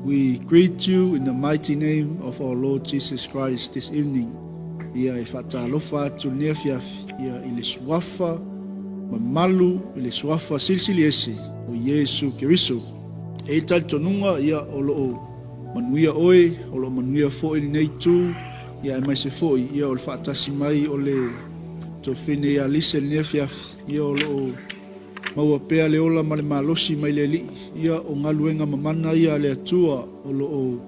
We greet you in the mighty name of our Lord Jesus Christ this evening. Ia e faatalofa atu lenei afiafi ia i le suafa mamalu i le suafa silisili ese o Iesu Keriso. E i talitonuga ia o lo o manuia oe, o lo o manuia foi lenei itu, ia aemaise foi ia o le faatasi mai o le tuafafine ia Lisa i lenei afiafi, ia o lo o maua pea le ola ma le malosi mai le Alii, ia o galuega mamana ia a le Atua o lo o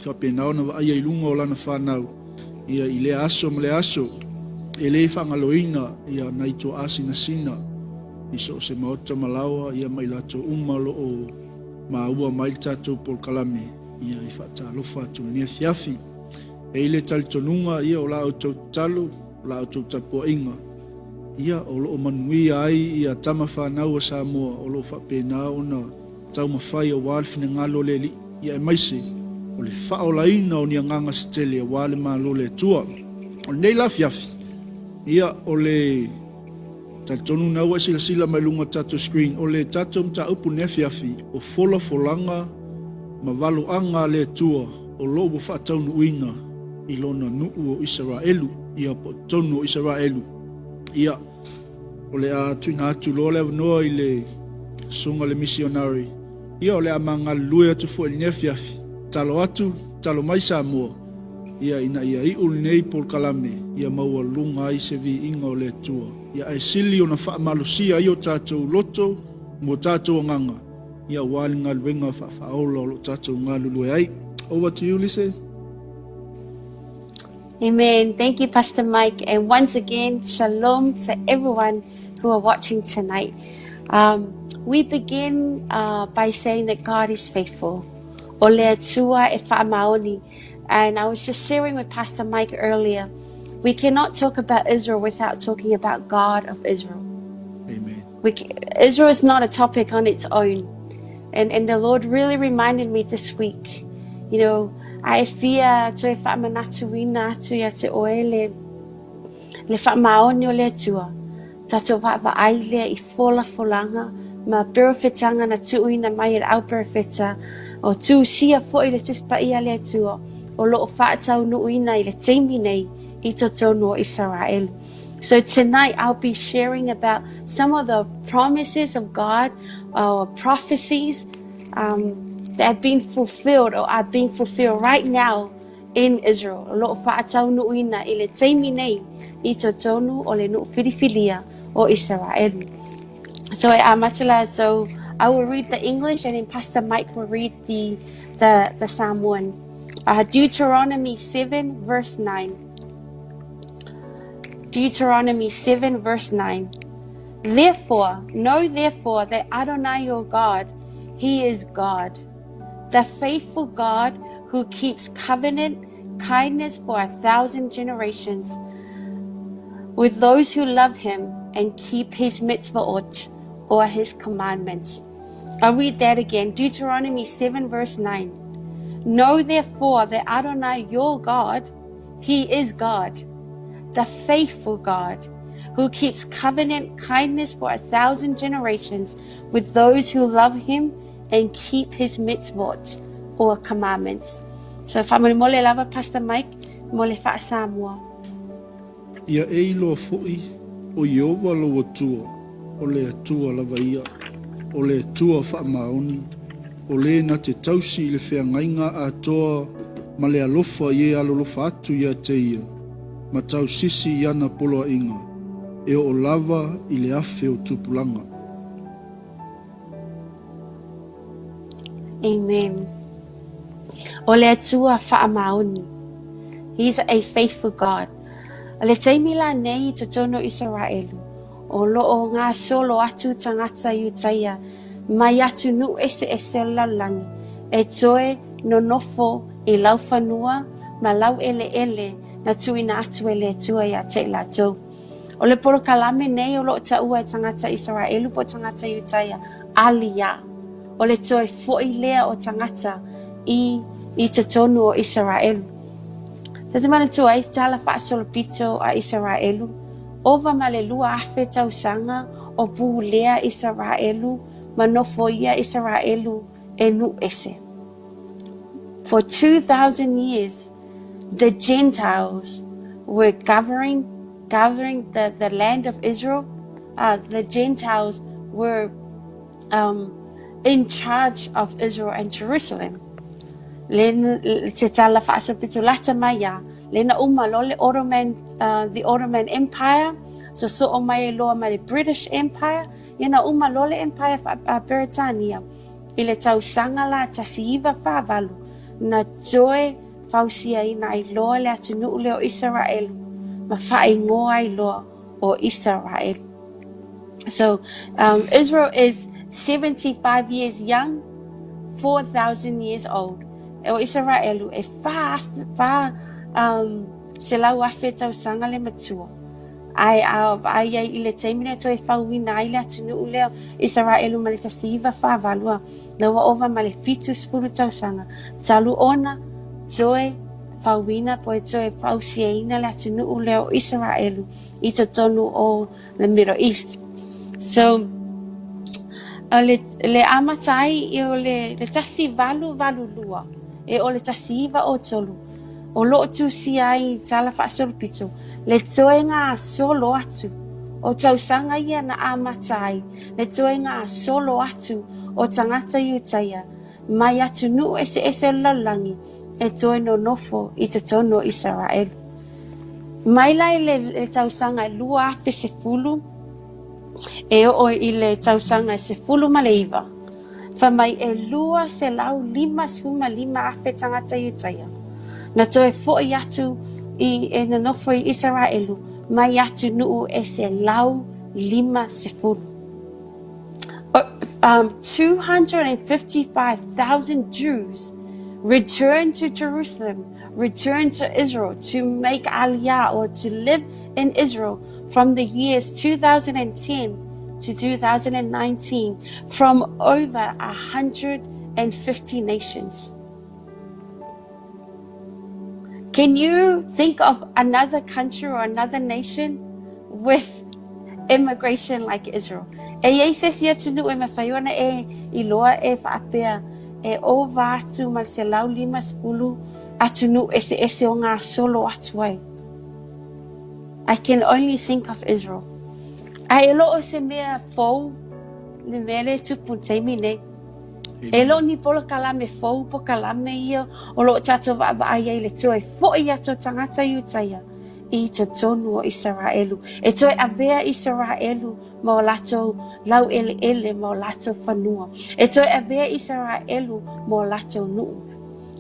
faapena ona vaaia i luga o lana fanau, ia i lea aso ma lea aso, e le faagaloina ia nai tuaa sinasina i so o se maota ma laoa ia ma i latou uma o lo o maua mai le tatou polokalame, ia e faatalofa atu i lenei afiafi. E i le talitonuga ia o la outou tatalo, o la outou tapuaiga, ia o lo o manuia ai ia tama fanau a Samoa o lo o faapena ona taumafai aua le finagalo o le Alii, ia aemaise o le faaolaina o ni agaga se tele aua le Malo o le Atua. O lenei la afiafi, ia o le talitonu na ua e silasila mai luga o tatou screen, o le tatou mataupu lenei afiafi, o folafolaga ma valoaga a le Atua o lo o ua faataunuuina i lona nuu o Isaraelu, ia po o totonu o Isaraelu. Ia, o le a tuuina atu loa le avanoa i le susuga i le misionari. Ia, o le a ma galulue atu foi i lenei afiafi. Tatalo atu, tatalo mai Samoa, ia ina ia iu lenei polokalame, ia maualuga ai se viiga o le Atua. Ia, ae sili ona faamalosia ai o tatou loto ma o tatou agaga, ia aua le galuega faafaaola o lo o tatou galulue ai. Over to you, Lise. Amen. Thank you, Pastor Mike. And once again, shalom to everyone who are watching tonight. We begin by saying that God is faithful. O le Atua e faamaoni. And I was just sharing with Pastor Mike earlier, we cannot talk about Israel without talking about God of Israel. Amen. Israel is not a topic on its own. And the Lord really reminded me this week, ae fia toe faamanatuina atu ia te oe le faamaoni o le Atua. Tatou vaavaai lea i folafolaga ma perofetaga na tuuina mai e le au perofeta o tusia foi le Tusi Paia a le Atua o lo o faataunuuina i le taimi nei i totonu o Isaraelu. So tonight I'll be sharing about some of the promises of God, or prophecies that have been fulfilled or are being fulfilled right now in Israel. O lo o faataunuuina i le taimi nei i totonu o le nuu filifilia o Isaraelu. So e amata la, so I will read the English and then Pastor Mike will read the Samoan. Deuteronomy 7 verse 9. Deuteronomy 7 verse 9. Therefore, know therefore that Adonai your God, He is God, the faithful God who keeps covenant kindness for 1,000 generations with those who love Him and keep His mitzvot or His commandments. I'll read that again. Deuteronomy 7 verse 9. Know therefore that Adonai your God, He is God, the faithful God, who keeps covenant kindness for 1,000 generations with those who love Him and keep His mitzvot or commandments. So faamolemole lava Pastor Mike mo le faa-Samoa. Ia e iloa foi o Ieova lou Atua, o le Atua lava ia, o le Atua faamaoni, o le na te tausi i le feagaiga atoa ma le alofa i e alolofa atu ia te ia, ma tausisi i ana poloaiga, e oo lava i le afe o tupulaga. Amen. O le Atua faamaoni. He's a faithful God. O le taimi la nei i totonu o Isaraelu, o lo o gasolo atu tagata Iutaia mai atunuu eseese o le lalolagi e toe nonofo i laufanua ma laueleele na tuuina atu e le Atua ia te i latou. O le polokalame nei o lo o taua e tagata Isaraelu po o tagata Iutaia, Aliyah. O le toe foi lea o tagata i totonu o Isaraelu. Ta te manatua ai se tala faasolopito a Isaraelu, ova ma le 2000 tausaga o pulea Isaraelu ma nofoia Isaraelu e nuu ese. For 2,000 years, the Gentiles were governing, governing the, the land of Israel. The Gentiles were in charge of Israel and Jerusalem. Le te tala whaasapito lata mai ia, le na uma lo le Ottoman, the Ottoman Empire, so so o mai loa mai le British Empire, ia na uma lo le Empire Britannia. I le tausaga la 1948, na toe fausiaina ai loa le atunuu lea o Isaraelu, ma faaigoa ai loa o Isaraelu. So Israel is 75 years young, 4,000 years old. O Isaraelu e wha, wha 400,000 tausaga le matua. Ai a ai ai i le taimi lea toe fauina ai le atunuu lea Isaraelu ma le 1948, na ua ova ma le 70 tausaga talu ona toe fauina po e toe fausiaina le atunuu lea o Isaraelu i totonu o the Middle East. So, o le, le amata ai i o le, le 1882, e o le 1903, o loo tusia ai i tala faasolopito, le toe gasolo atu o tausaga ia na amata ai, le toe gasolo atu o tagata Iutaia, mai atunuu eseese o le lalolagi, e toe nonofo i totonu o Isaraelu. Mai la i le, le tausaga e 2010, e oo i le tausaga e 19, fai mai e 255,000 tagata Iutaia, na toe fo'i atu i e nonofo i Isaraelu mai atunuu e 150. 255,000 Jews returned to Jerusalem, returned to Israel to make Aliyah or to live in Israel from the years 2010 to 2019 from over 150 nations. Can you think of another country or another nation with immigration like Israel? E iai se isi atunuu e mafai ona e iloa e faapea e ova atu ma le 150 atunuu eseese o gasolo atu ai. I can only think of Israel. Ae e le o se mea fou le mea lea e tupu i le taimi nei. E le o ni polokalame fou pokalame ia o lo o tatou vaavaai ai i le toe foi atu o tagata Iutaia i totonu o Isaraelu, e toe avea Isaraelu ma o latou laueleele ma o latou fanua, e toe avea Isaraelu ma o latou nuu.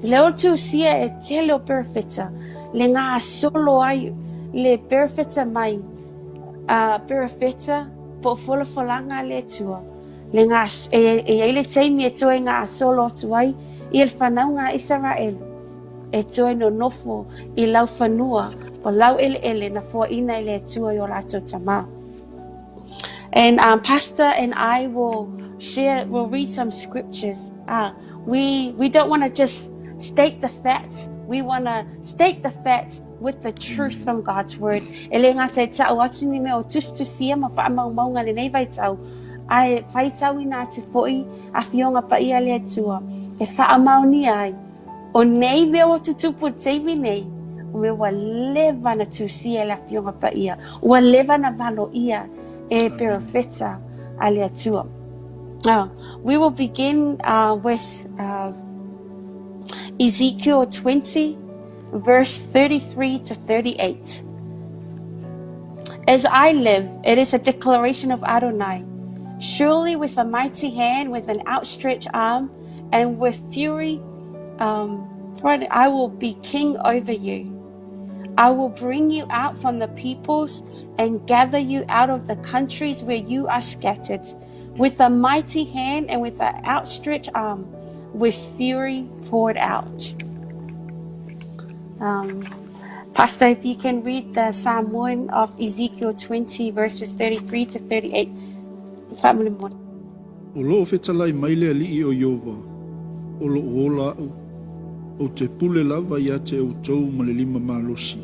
Le o tusia e tele o perofeta, le gasolo ai le perofeta mai a perofeta po o folafolaga a le Atua, le gas, e, e ai le taimi e toe gasolo atu ai i le fanauga a Isaraelu, e toe nonofo i laufanua o laueleele na foaina e le Atua i o latou tamā. And Pastor and I will share, will read some scriptures. We don't want to just state the facts. We want to state the facts with the truth from God's word. E le gata e ta'u atu ni mea o tusitusia ma faamaumauga i lenei vaitau, ae faitauina atu fo'i afioga paia a le Atua e faamaonia ai o nei mea ua tutupu i le taimi nei, o mea ua leva na tusia e le Afioga Paia, ua leva na valoia e perofeta a le Atua. We will begin with Ezekiel 20, verse 33 to 38. As I live, it is a declaration of Adonai. Surely with a mighty hand, with an outstretched arm, and with fury, I will be king over you. I will bring you out from the peoples and gather you out of the countries where you are scattered, with a mighty hand and with an outstretched arm, with fury poured out. Pastor, if you can read the Samoan of Ezekiel 20, verses 33 to 38. Faamolemole. O loo fetalai mai le Alii o Ieova, o loo ola a'u, ou te pule lava ia te outou ma le lima malosi,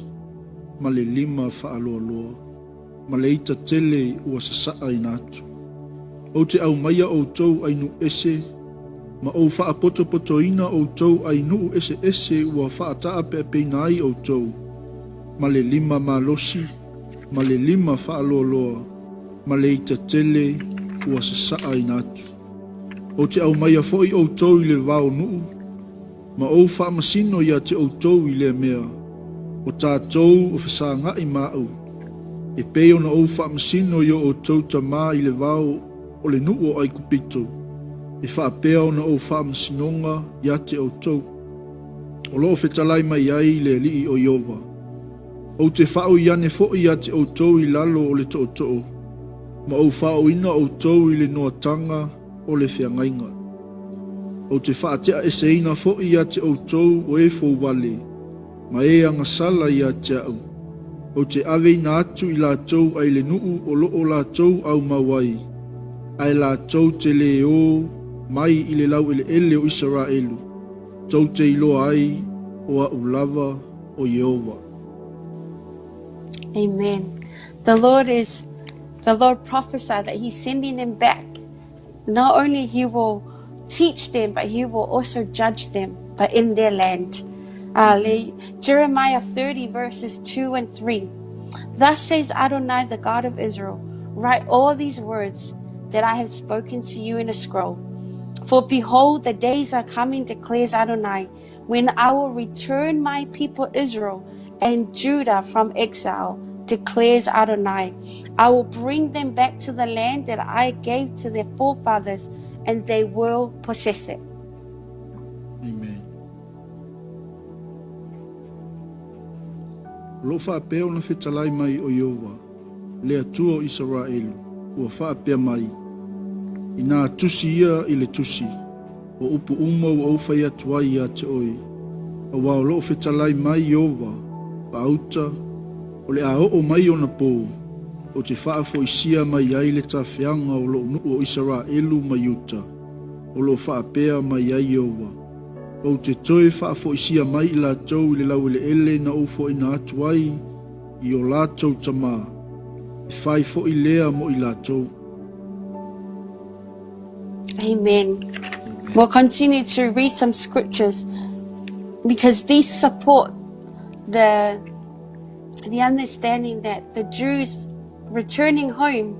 ma le lima faaloaloa, ma le ita tele ua sasa'a ina atu. Ou te aumaia outou ai nuu ese, Ma ou faapotopotoina outou ai nuu eseese ua faataapeapeina ai outou, ma le lima malosi, ma le lima faaloaloa, ma le ita tele ua sasaaina atu. Ou te aumaia foʻi outou i le vao nuu, ma ou faamasino ia te outou i lea mea, o tatou o fesagaʻi ma aʻu, e pei ona ou faamasino i o outou tamā i le vao o le nuu o ʻAigupito, e faapea ona ou faamasinoga ia te outou. O loo fetalai mai ai le Alii o Ieova. Ou te faaui ane foʻi ia te outou i lalo o le tootoo, ma ou faaooina outou i le noataga o le feagaiga. Ou te faateaeseina foʻi ia te outou o e fouvale, ma e agasala ia te aʻu. Ou te aveina atu i latou ai le nuu o loo latou aumau ai, ae latou te lē ō mai i le laueleele o Isaraelu, tou te iloa ai o aʻu lava o Ieova. Amen. The Lord prophesied that He's sending them back. Not only He will teach them, but He will also judge them, but in their land. Jeremiah 30 verses 2 and 3. Thus says Adonai, the God of Israel, write all these words that I have spoken to you in a scroll. For behold, the days are coming, declares Adonai, when I will return my people Israel and Judah from exile, declares Adonai. I will bring them back to the land that I gave to their forefathers, and they will possess it. Amen. O loo faapea ona fetalai mai o Ieova, le Atua o Isaraelu, ua faapea mai, Inā tusi ia i le tusi, o upu uma ua ou fai atu ai ia te oe, auā o loo fetalai mai Ieova, faauta, o le a oo mai ona pō, ou te faafoisia mai ai le tafeaga o lou nuu o Isaraelu ma Iuta, o loo faapea mai ai Ieova. Ou te toe faafoisia mai i latou i le laueleele na ou foaina atu ai i o latou tamā, e fai foʻi lea mo i latou. Amen. We'll continue to read some scriptures because these support the understanding that the Jews returning home,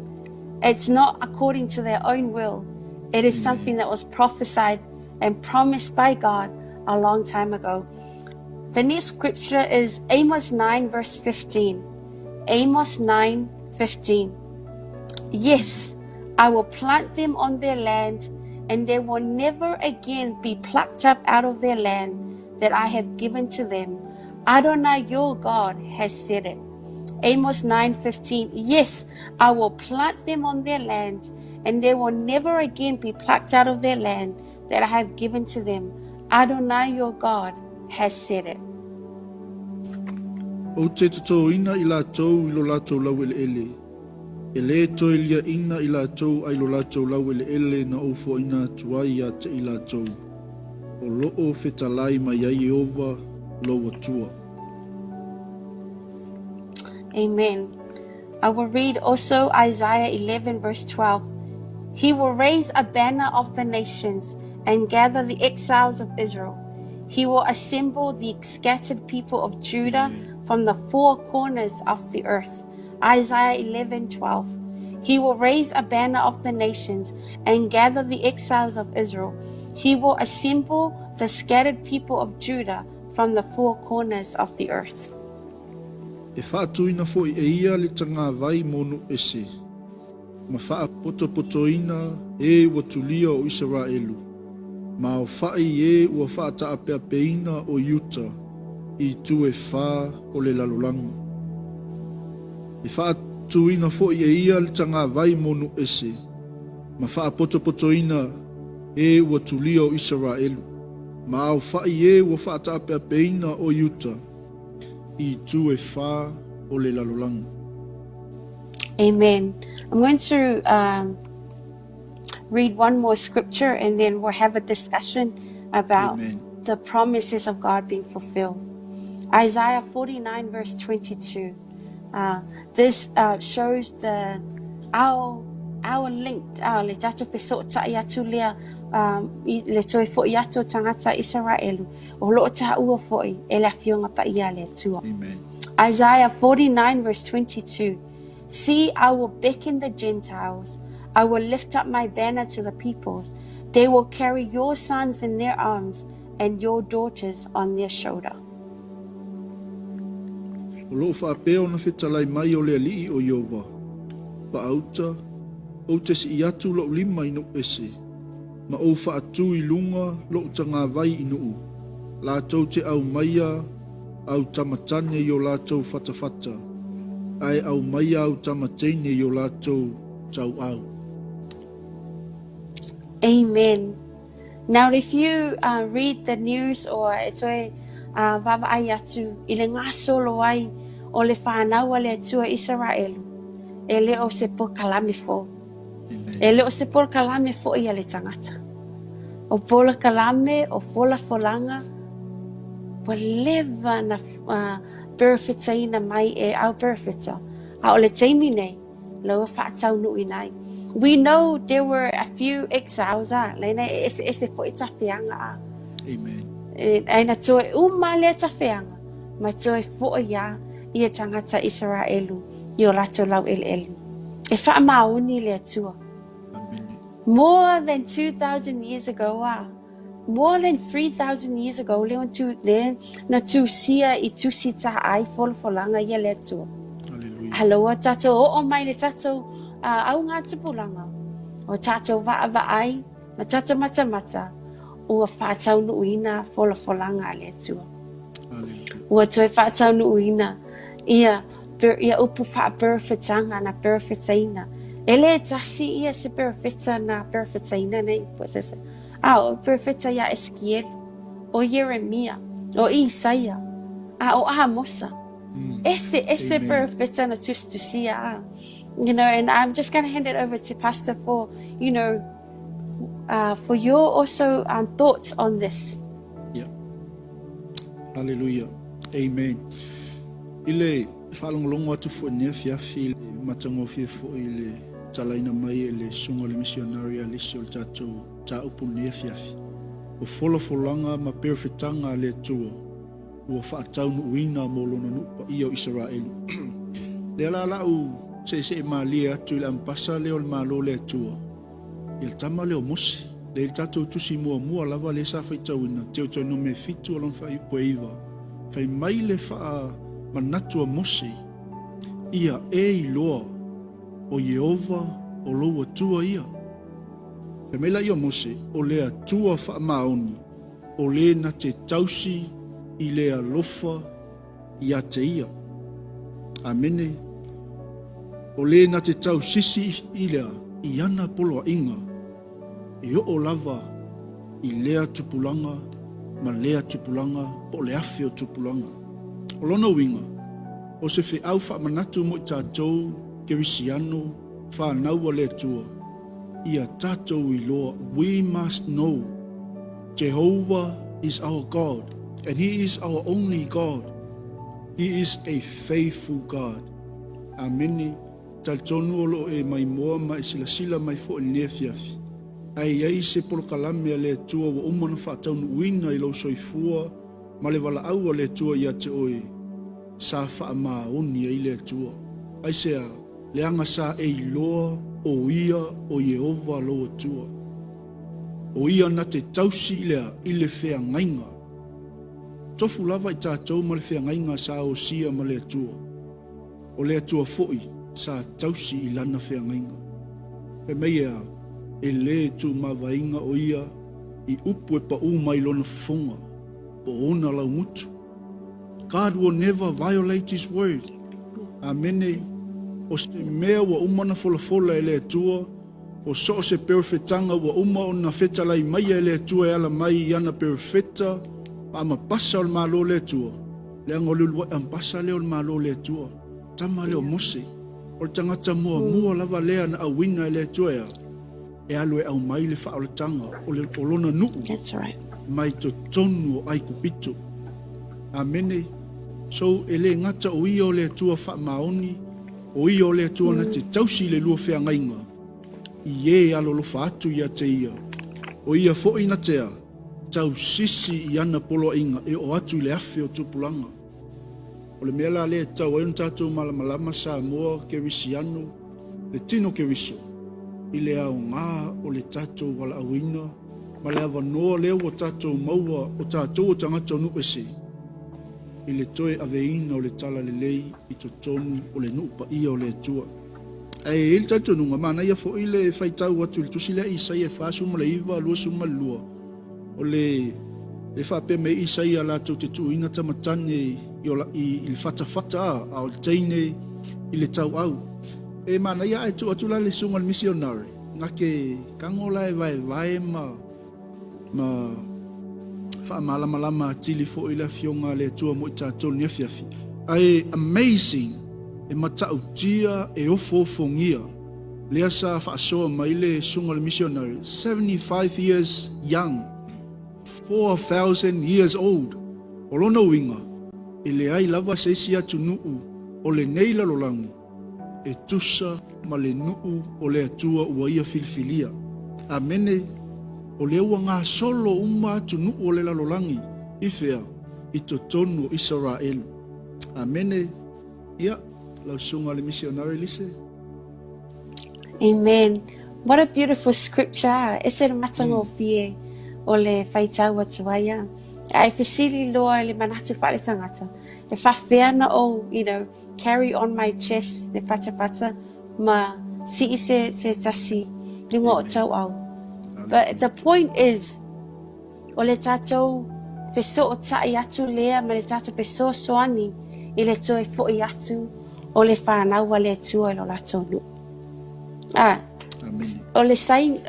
it's not according to their own will. It is something that was prophesied and promised by God a long time ago. The next scripture is Amos 9 verse 15. Amos 9:15. Yes, I will plant them on their land, and they will never again be plucked up out of their land that I have given to them. Adonai your God has said it. Amos 9:15. Yes, I will plant them on their land, and they will never again be plucked out of their land that I have given to them. Adonai your God has said it. Ou te totōina i latou i lo latou laueleele. E lē toe liaʻina i latou ai lo latou laueleele na ou foaina atu ai ia te i latou. O loo fetalai mai ai Ieova lou Atua. Amen. I will read also Isaiah 11, verse 12. He will raise a banner of the nations and gather the exiles of Israel. He will assemble the scattered people of Judah from the four corners of the earth. Isaiah 11:12. He will raise a banner of the nations and gather the exiles of Israel. He will assemble the scattered people of Judah from the four corners of the earth. E faatuina foʻi e ia le tagavai mo nuu ese, ma faapotopotoina e ua tulia o Isaraelu, ma aofaʻi e ua faataapeapeina o Iuta i itu e fā o le lalolagi. E faatuina foʻi e ia le tagavai mo nuu ese, ma faapotopotoina e ua tulia o Isaraelu, ma aofaʻi e ua faataapeapeina o Iuta i itu e fā o le lalolagi. Amen. I'm going to read one more scripture and then we'll have a discussion about Amen. the promises of God being fulfilled. Isaiah 49, verse 22. This shows the our Our linked, a, le tatou fesootai atu lea i le toe fo'i atu o tagata Isaraelu, o lo o taua fo'i e le Afioga Paia a le Atua. Amen. Isaiah 49 verse 22, See, I will beckon the Gentiles, I will lift up my banner to the peoples, they will carry your sons in their arms and your daughters on their shoulder. O lo o faapea ona fetalai mai o le Alii o Ieova, Faauta, ou te sii atu lou lima i nuu ese, ma ou faatu i luga lou tagavai i nuu, latou te aumaia au tama tane i o latou fatafata, ae aumaia au tama teine i o latou tauau. Amen. Now if you read the news or e toe vaavaai atu i le gasolo ai o le fanau a le Atua Isaraelu, e le o se polokalame fou. E le o se polokalame fo'i a le tagata. O polokalame, o folafolaga, ua leva na perofetaina mai e au perofeta, a o le taimi nei, la ua faataunuuina ai. We know there were a few exiles, a, lena e eseese fo'i tafeaga, a. Amen. E, ai na toe uma lea tafeaga, ma toe fo'i a ia tagata Isaraelu i o latou laueleele. E faamaoni le Atua. Amen. More than 2,000 years ago, a, more than 3,000 years ago, le tu, le na tusia i tusi ta ai folafolaga ia le Atua. Hallelujah. A la ua tatou oo mai le tatou au ngā tupulaga, o tatou vaavaai ma tatou matamata, ua faataunuuina folafolaga a le Atua. Hallelujah. Ua toe faataunuuina ia, ia upu faaperofetaga na perofetaina. E le tasi ia se perofeta na perofetaina nei upu a se. A o perofeta ia Esekielu, o Ieremia, o Isaia, a o Amosa. Ese, ese Amen. perofeta na tusitusia a. And I'm just going to hand it over to Pastor for, for your also thoughts on this. Yeah. Hallelujah. Amen. I le whaalongolongo atu fo'i nei afiafi i le matagofie fo'i i le talaina mai e le susuga o le missionary a lisi o le tatou mataupu nei afiafi. O folafolaga ma perofetaga a le Atua ua faataunuuina mo lona nuu paia o Isaraelu. Lea la lau seesee malie atu i le ampasa lea o le Malo le Atua. Ia le tama lea o Mose, lea i le tatou tusi muamua lava lea sa faitauina, Teutoenome 7 o lona faaiupu e 9. Fai mai le faamanatu a Mose, ia e iloa o Ieova o lou Atua ia. Fai mai laia o Mose, o le Atua faamaoni, o le na te tausi i le alofa ia te ia. Amene. O le na te tausisi i lea i ana poloaiga, e oo lava i lea tupulaga ma lea tupulaga po o le afe o tupulaga. O lona uiga, o se feau faamanatu mo i tatou kerisiano fanau a le Atua, ia tatou iloa, we must know Jehovah is our God and He is our only God. He is a faithful God. Amene. Talitonu o lo o e maimoa ma e silasila mai fo'i i lenei afiafi. Ae i ai se polokalame a le Atua ua uma ona faataunuuina i lou soifua ma le valaau a le Atua ia te oe, sa faamaoni ai le Atua. Aisea, leaga sa e iloa o ia o Ieova lou Atua. O ia na te tausi lea i le feagaiga. Tofu lava i tatou ma le feagaiga sa osia ma le Atua. O le Atua fo'i sa tausi i lana feagaiga. Fai mai e a, e lē tuumavaina o ia i upu e paū mai lona fofoga, po o ona laugutu. God will never violate His word. Amene. O se mea ua uma ona folafola e le Atua, o so o se perofetaga ua uma ona fetalai maia e le Atua e ala mai i ana perofeta ma amapasa o le Malo le Atua, leaga o le uluai ampasa lea o le Malo le Atua, tama lea o Mose. O le tagata muamua lava lea na auina e le Atua e a, e alu e aumai le faaolataga o, le, o lona nuu That's right. mai totonu o Aikupito. Amene. So, e le gata o ia o le Atua faamaoni, o ia o le Atua na te tausi i le lua feagaiga. i e alolofa atu ia te ia. O ia foi na te a, tausisi i ana poloaiga e oo atu i le afe o tupulaga. O le mea la lea e tatau ai ona tatou malamalama Samoa Kerisiano, le tino Keriso, i le aoga o le tatou valaauina ma le avanoa lea ua tatou maua o tatou o tagata o nuu ese i le toe aveina o le Talalelei i totonu o le nuu paia o le Atua. Ae i ai le talitonuga, manaia foi le faitau atu i le tusi lea Isaia 49, 22, o le e faapea mai Isaia latou te tuuina tama tane i, i, i le fatafata a, a o le teine i le tauau. E manaia ae tuu atu la le susuga i le misionare, na ke kago la e vaevae ma ma faamalamalama atili foi le Afioga a le Atua mo i tatou i lenei afiafi. Ae amazing, e matautia, e ofoofogia, lea sa faasoa mai le susuga i le missionary, 75 years young, 4,000 years old. O lona uiga, e leai lava se isi atunuu o lenei lalolagi e tusa ma le nuu o le Atua ua ia filifilia. Amene. O lea ua gasolo uma atunuu o le lalolagi i fea? I totonu o Isaraelu. Amene. Ia, lau susuga i le misionare Lise. Amen. What a beautiful scripture. E se le matagofie o le faitau atu ai a. Ae fesili loa i le manatu faaletagata, e faafefea ona ou, you know, carry on my chest le patapata ma sii se, se tasi luga o tauau. But the point is, o le tatou fesootai atu lea ma le tatou fesoasoani i le toe foi atu o le fanau a le Atua i lo latou nuu. Ah, o le sign,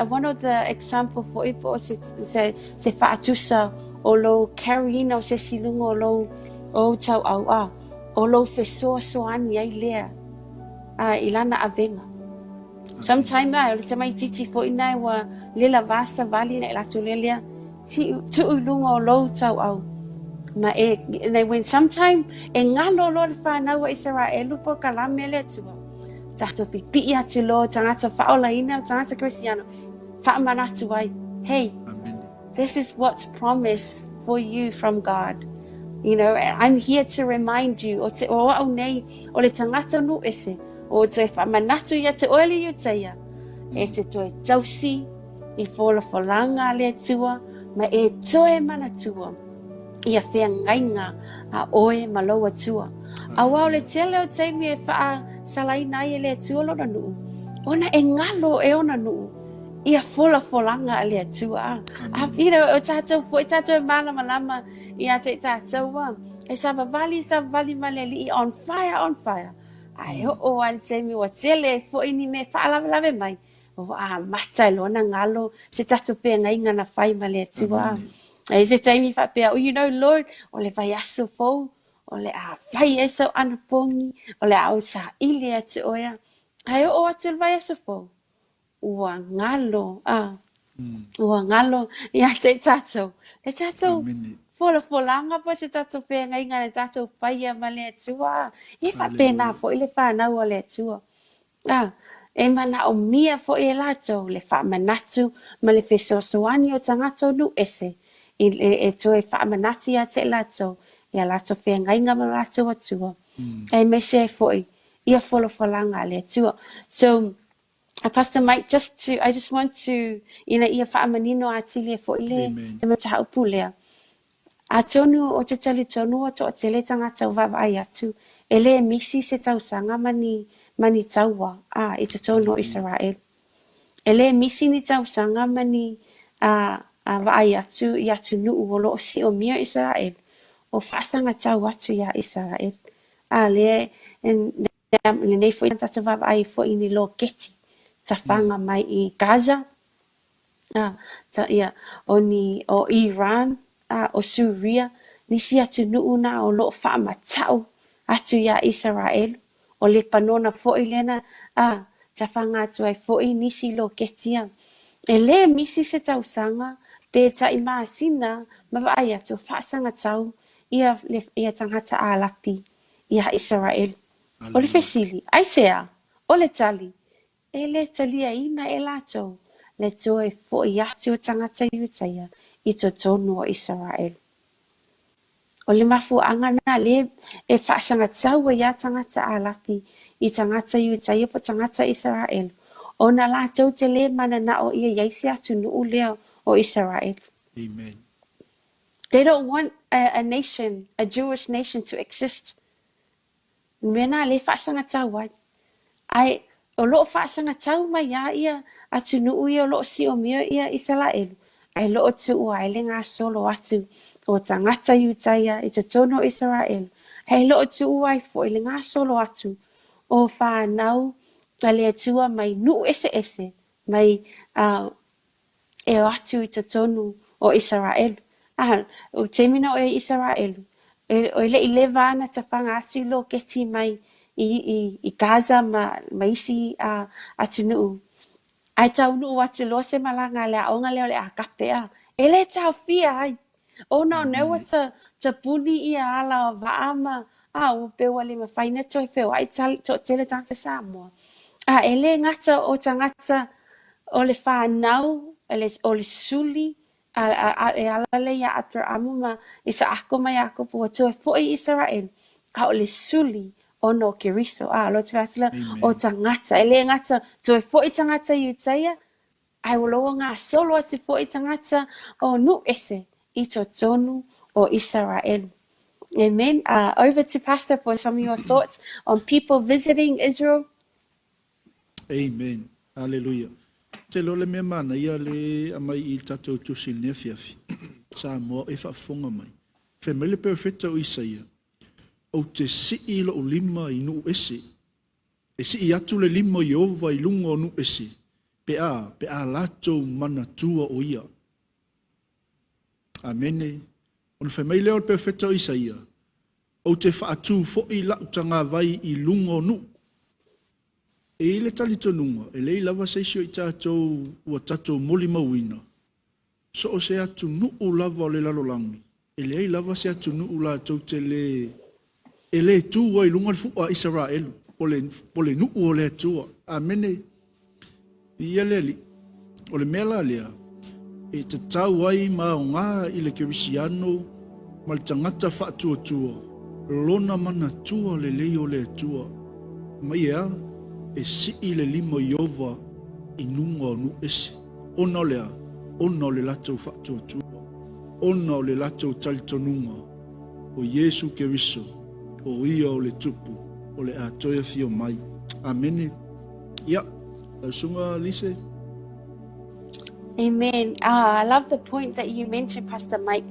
one of the example foi po o se, se, se faatusa o lou carry-ina o se isi luga o lou, o ou tauau, ah, o lou fesoasoani ai lea a, i lana avega. Sometime a, o le tamaititi foi na ua le lava savali na i latou lea lea, tuu i luga o lou tauau. Ma e, and when sometime e ngalo loa le whanau a Isaraelu po kalame le Atua, tatou pipii atu loa tagata faaolaina, tagata Kerisiano, faamanatu ai, hey, Amen. This is what's promised for you from God. You know, I'm here to remind you, o te o au nei, o le tagata nuu ese, o toe faamanatu ia te oe le Iutaia, e te toe tausi i folafolaga a le Atua, ma e toe manatua ia feagaiga a oe ma lou Atua. Aua o le tele o taimi e faasalaina ai e le Atua lona nuu, ona e galo e ona nuu ia folafolaga a le Atua. A, you know, o tatou foi, tatou e malamalama ia te i tatou a, e savavali, savavali ma le Alii, on fire, on fire. Ae oo lava i le taimi ua tele ai foi ni mea e faalavelave mai, ua amata e lona galo se tatou feagaiga na fai ma le Atua. E i ai se taimi faapea, oh, you know, Lord, o le vaiaso fou, o le a fai ai sau anapogi, o le a ou saili atu oe. Ae oo atu i le vaiaso fou, ua galo, a, ua galo ia te i tatou. Le tatou folafolaga po o se tatou feagaiga na tatou faia ma le Atua. E faapena foi le fanau a le Atua. A, e manaomia foi e latou le faamanatu ma le fesoasoani o tagata o nuu ese i e toe faamanatu ia te i latou i a latou feagaiga ma lo latou Atua, aemaise ai foi ia folafolaga a le Atua. So, Pastor Mike, just to, I just want to, ina ia faamanino atili ai foi le, le mataupu lea. Atonu o te talitonu ua toatele tagata ua vaavaai atu, e le misi se tausaga ma ni, ma ni taua, a, i totonu o Isaraelu. E le misi ni tausaga ma ni, a, a vaai atu i atunuu o lo o siomia Isaraelu, o faasagatau atu iā Isaraelu. A lea, lenei foi tatou vaavaai foi i ni loketi tafaga mai i Gaza, a, ta, ia, o ni, o Iran, a, o Suria, nisi atunuu na o lo o faamatau atu iā Isaraelu, o Lepanona foi lena, a, tafaga atu ai foi nisi loketi a. E le misi se tausaga pe tai masina ma vaai atu o faasagatau ia, ia tagata Alapi iā Isaraelu. O le fesili, aisea? O le tali, E le taliaina e latou le toe fo'i atu o tagata Iutaia i totonu o Isaraelu. O le mafuaaga lena lea e faasagatau ai lava tagata Alapi i tagata Iutaia po o tagata Isaraelu, ona latou te le mananao ia i ai se atunuu lea o Isaraelu. Amen. They don't want a nation, a Jewish nation to exist. O le mea lena lea e faasagatau ai. Ae o lo o faasagatau mai lava ia atunuu ia o lo o siomia ia Isaraelu, ae lo o tuua ai le gasolo atu o tagata Iutaia i totonu o Isaraelu, ae lo o tuua ai foi le gasolo atu o fanau a le Atua mai nuu eseese mai e o atu i totonu o Isaraelu. A, o le taimi na oo ai i Isaraelu, e, e le i leva lava na tafaga atu i loketi mai i, i, i Gaza ma, ma isi a, atunuu. Ae taunuu atu loa se malaga a le aoga lea o le Agape, a, e le taofia ai. Ona o lea ua ta, tapuni ia ala o vaa ma, a, ua pei ua le mafai ona toe feoai toatele tagata Samoa. A, e le gata o tagata o le fanau, o le suli a, a, a, e ala lea ia Aperamo ma Isaako ma Iakopo ua toe foi i Isaraelu, a o le suli ona o Keriso. A, lo te atu o tagata, e le gata toe foi tagata Iutaia, Ae o lo o gasolo atu foi tagata o nuu ese i totonu o Isaraelu. Amen. Over to Pastor for some of your thoughts on people visiting Israel. Amen. Hallelujah. Te loa le mea manaia le aumai i le tatou tusi i lenei afiafi. Samoa e faafofoga mai. Fai mai le perofeta o Isaia, Ou te sii lou lima i nuu ese E sii atu le lima o Ieova i luga o nuu ese, pe a, pe a latou manatua o ia. Amene. Ona fai mai lea o le perofeta o Isaia, Ou te faatu foi la'u tagavai i luga o nuu. E i ai le talitonuga, e leai lava se isi o i tatou ua tatou molimauina, So o se atunuu lava o le lalolagi, e leai lava se atunuu latou te le, e le tu ai i luga le fu'a a Isaraelu, po le, po le nuu o le Atua. Amene. Viia le Alii. O le mea la lea, e tatau ai ma aoga i le Kerisiano ma le tagata faatuatua lona manatua lelei o le Atua. Mai e a? E sii le lima o Ieova i luga o nuu ese. Ona o le a? Ona o le latou faatuatua. Ona o le latou talitonuga, o Iesu Keriso, o Ia o le Tupu, o le a toe afio mai. Amene. Ia, lau susuga Lise. Amen. Ah, I love the point that you mentioned, Pastor Mike,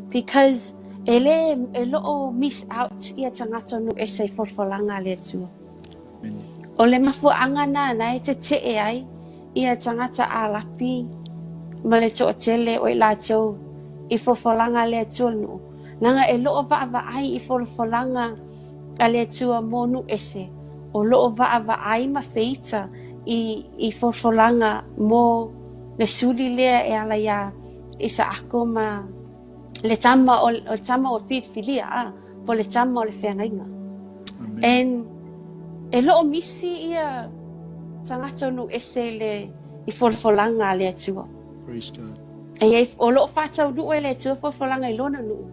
because e le, e loo miss out ia tagata o nuu ese i folafolaga a le Atua. O le mafuaaga na na e tetee ai ia tagata Alapi ma le toatele o i latou i folafolaga a le Atua le nuu, leaga e loo vaavaai i folafolaga a le Atua mo nuu ese, o loo vaavaai ma feita i i folafolaga mo le suli lea e ala iā Isaako ma le tama o le tama o filifilia a po le tama o le feagaiga. And e loo misi ia tagata o nuu ese i le i folafolaga a le Atua. Praise God. E iai o loo faataunuu e le Atua folafolaga i lona nuu.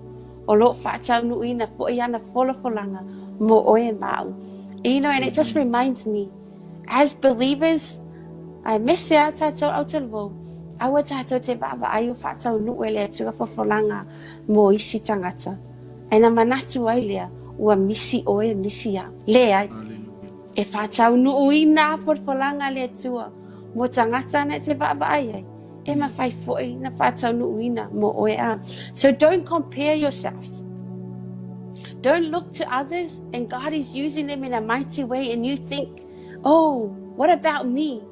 O loo faataunuuina foi ana folafolaga mo oe ma au. You know, and it just reminds me As believers, aemaise a tatou aotearoa, aua tatou te vaavaai o faataunuu e le Atua folafolaga mo isi tagata. Ae na manatu ai lea, ua misi oe, misi au. Leai. E faataunuuina folafolaga a le Atua mo tagata na e te vaavaai ai, e mafai foi na faataunuuina mo oe a. So don't compare yourselves. Don't look to others and God is using them in a mighty way and you think, oh, what about me?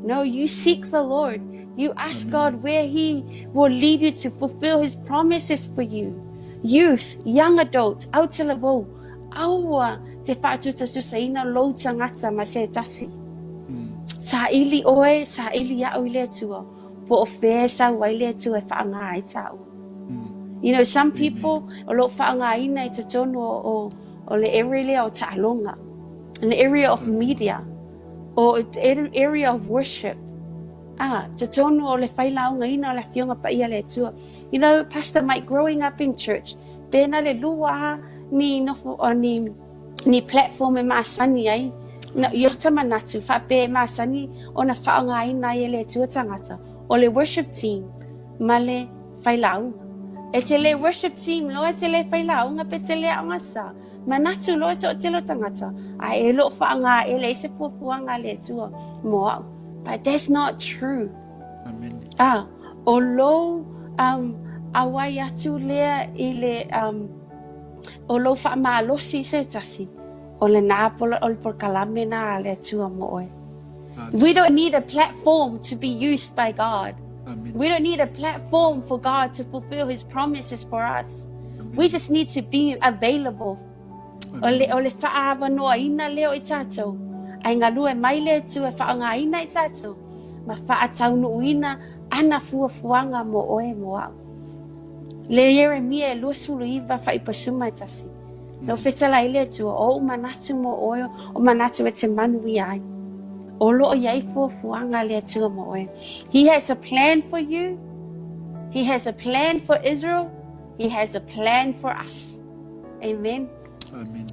No, you seek the Lord. You ask God where He will lead you to fulfill His promises for you. Youth, young adults, aotearoa, aua te faatusatusaina lou tagata ma se tasi. Saili oe, saili a'u i le Atua, po o fea e sau ai le Atua e faaaoga ai tāua. You know, some people o lo o faaaogaina i totonu o, o, o le area lea o taaloga, in the area of media. O area of worship. Ah, totonu o le failaugaina o le Afioga Paia a le Atua. You know, Pastor Mike, growing up in church, pe na le lua ni nofo, ni, ni platform e masani ai, na, i ota manatu, whaape e masani ona whaongaina ai e le Atua tangata, o le worship team, ma le failauga. E te le worship team loa, e te le failauga pe te le aonga sa. Manatu loa te o te lo tangata, a e lo whaonga e le se puapuanga le Atua mo au. But that's not true. Amen. Ah, o lou auai atu lea i le o lou whaamalosi se tasi, o le nā o le polokalame nā le Atua mo oe. Amen. We don't need a platform to be used by God. Amen. We don't need a platform for God to fulfill His promises for us. Amen. We just need to be available. Amen. O le whaawanoa ina leo i tātou. Ai ngā lue mai le Atua e whaonga ina i tātou. Ma whaataunu ina ana fuafuaga mo oe mo au. Le Jeremia e 29 whaipasuma e tasi. No whetala i le Atua, o manatu mo oe, o manatu e te manu i ai. O loo iai fuafuaga le Atua mo oe. He has a plan for you. He has a plan for Israel. He has a plan for us. Amen. Amen.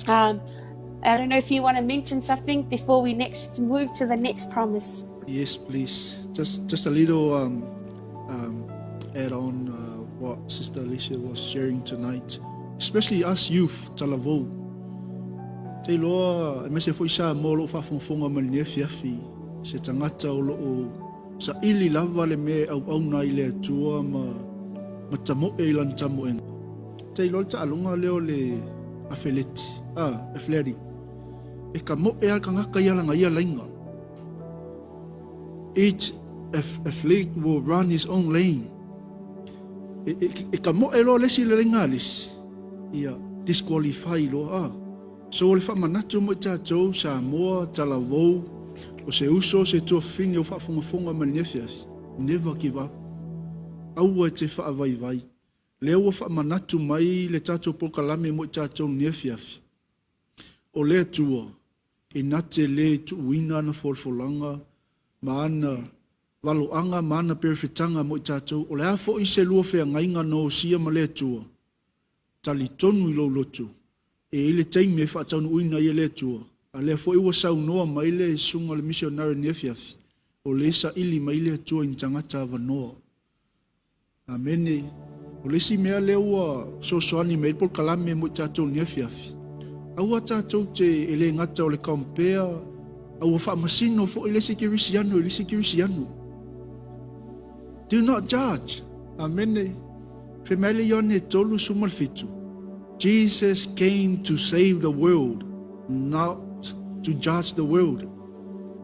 I don't know if you want to mention something before we next move to the next promise. Yes, please. Just a little add on what Sister Alicia was sharing tonight, especially us youth, talavou. Te loa, e mese foi sa mo lo whaafongafonga ma le afiafi, se tangata o lo o sa ili lava le me au au na i le Atua ma tamo e ilan tamo enga. Te loa ta alonga leo le afeleti, athletic. E ka mo e al kangaka ia langa ia lainga. Each athlete will run his own lane. E ka mo e loa lesi le lainga lesi. Ia disqualify loa. So o le whaamanatu mo i tātou, Samoa, talavou, o se uso, se tuafini o whaafongafonga ma le afiafi. Never give up. Aua e te whaavaivai. Lea ua whaamanatu mai le tātou polokalame mo i tātou ni afiafi. O le Atua, e nate le tuuina ana folafolanga, ma ana valoanga, ma ana perefetanga mo i tātou. O le a fo i se lua wheangainga no o sia ma le Atua. Tali tonu i lou lotu. E i le taimi e whaataunu uina i le Atua. A lea fo i ua saunoa mai le sunga le missionary ni afiafi. O le sa ili mai le Atua i tangata avanoa. Amene. O le si mea lea ua sosoani mai polokalame mo i tātou ni afiafi. Aua tātou te e le ngata o le compare, aua whaamasino fo i le se kerisiano, i le se kerisiano. Do not judge. Amene. Femele ione tolu sumal fitu. Jesus came to save the world, not to judge the world.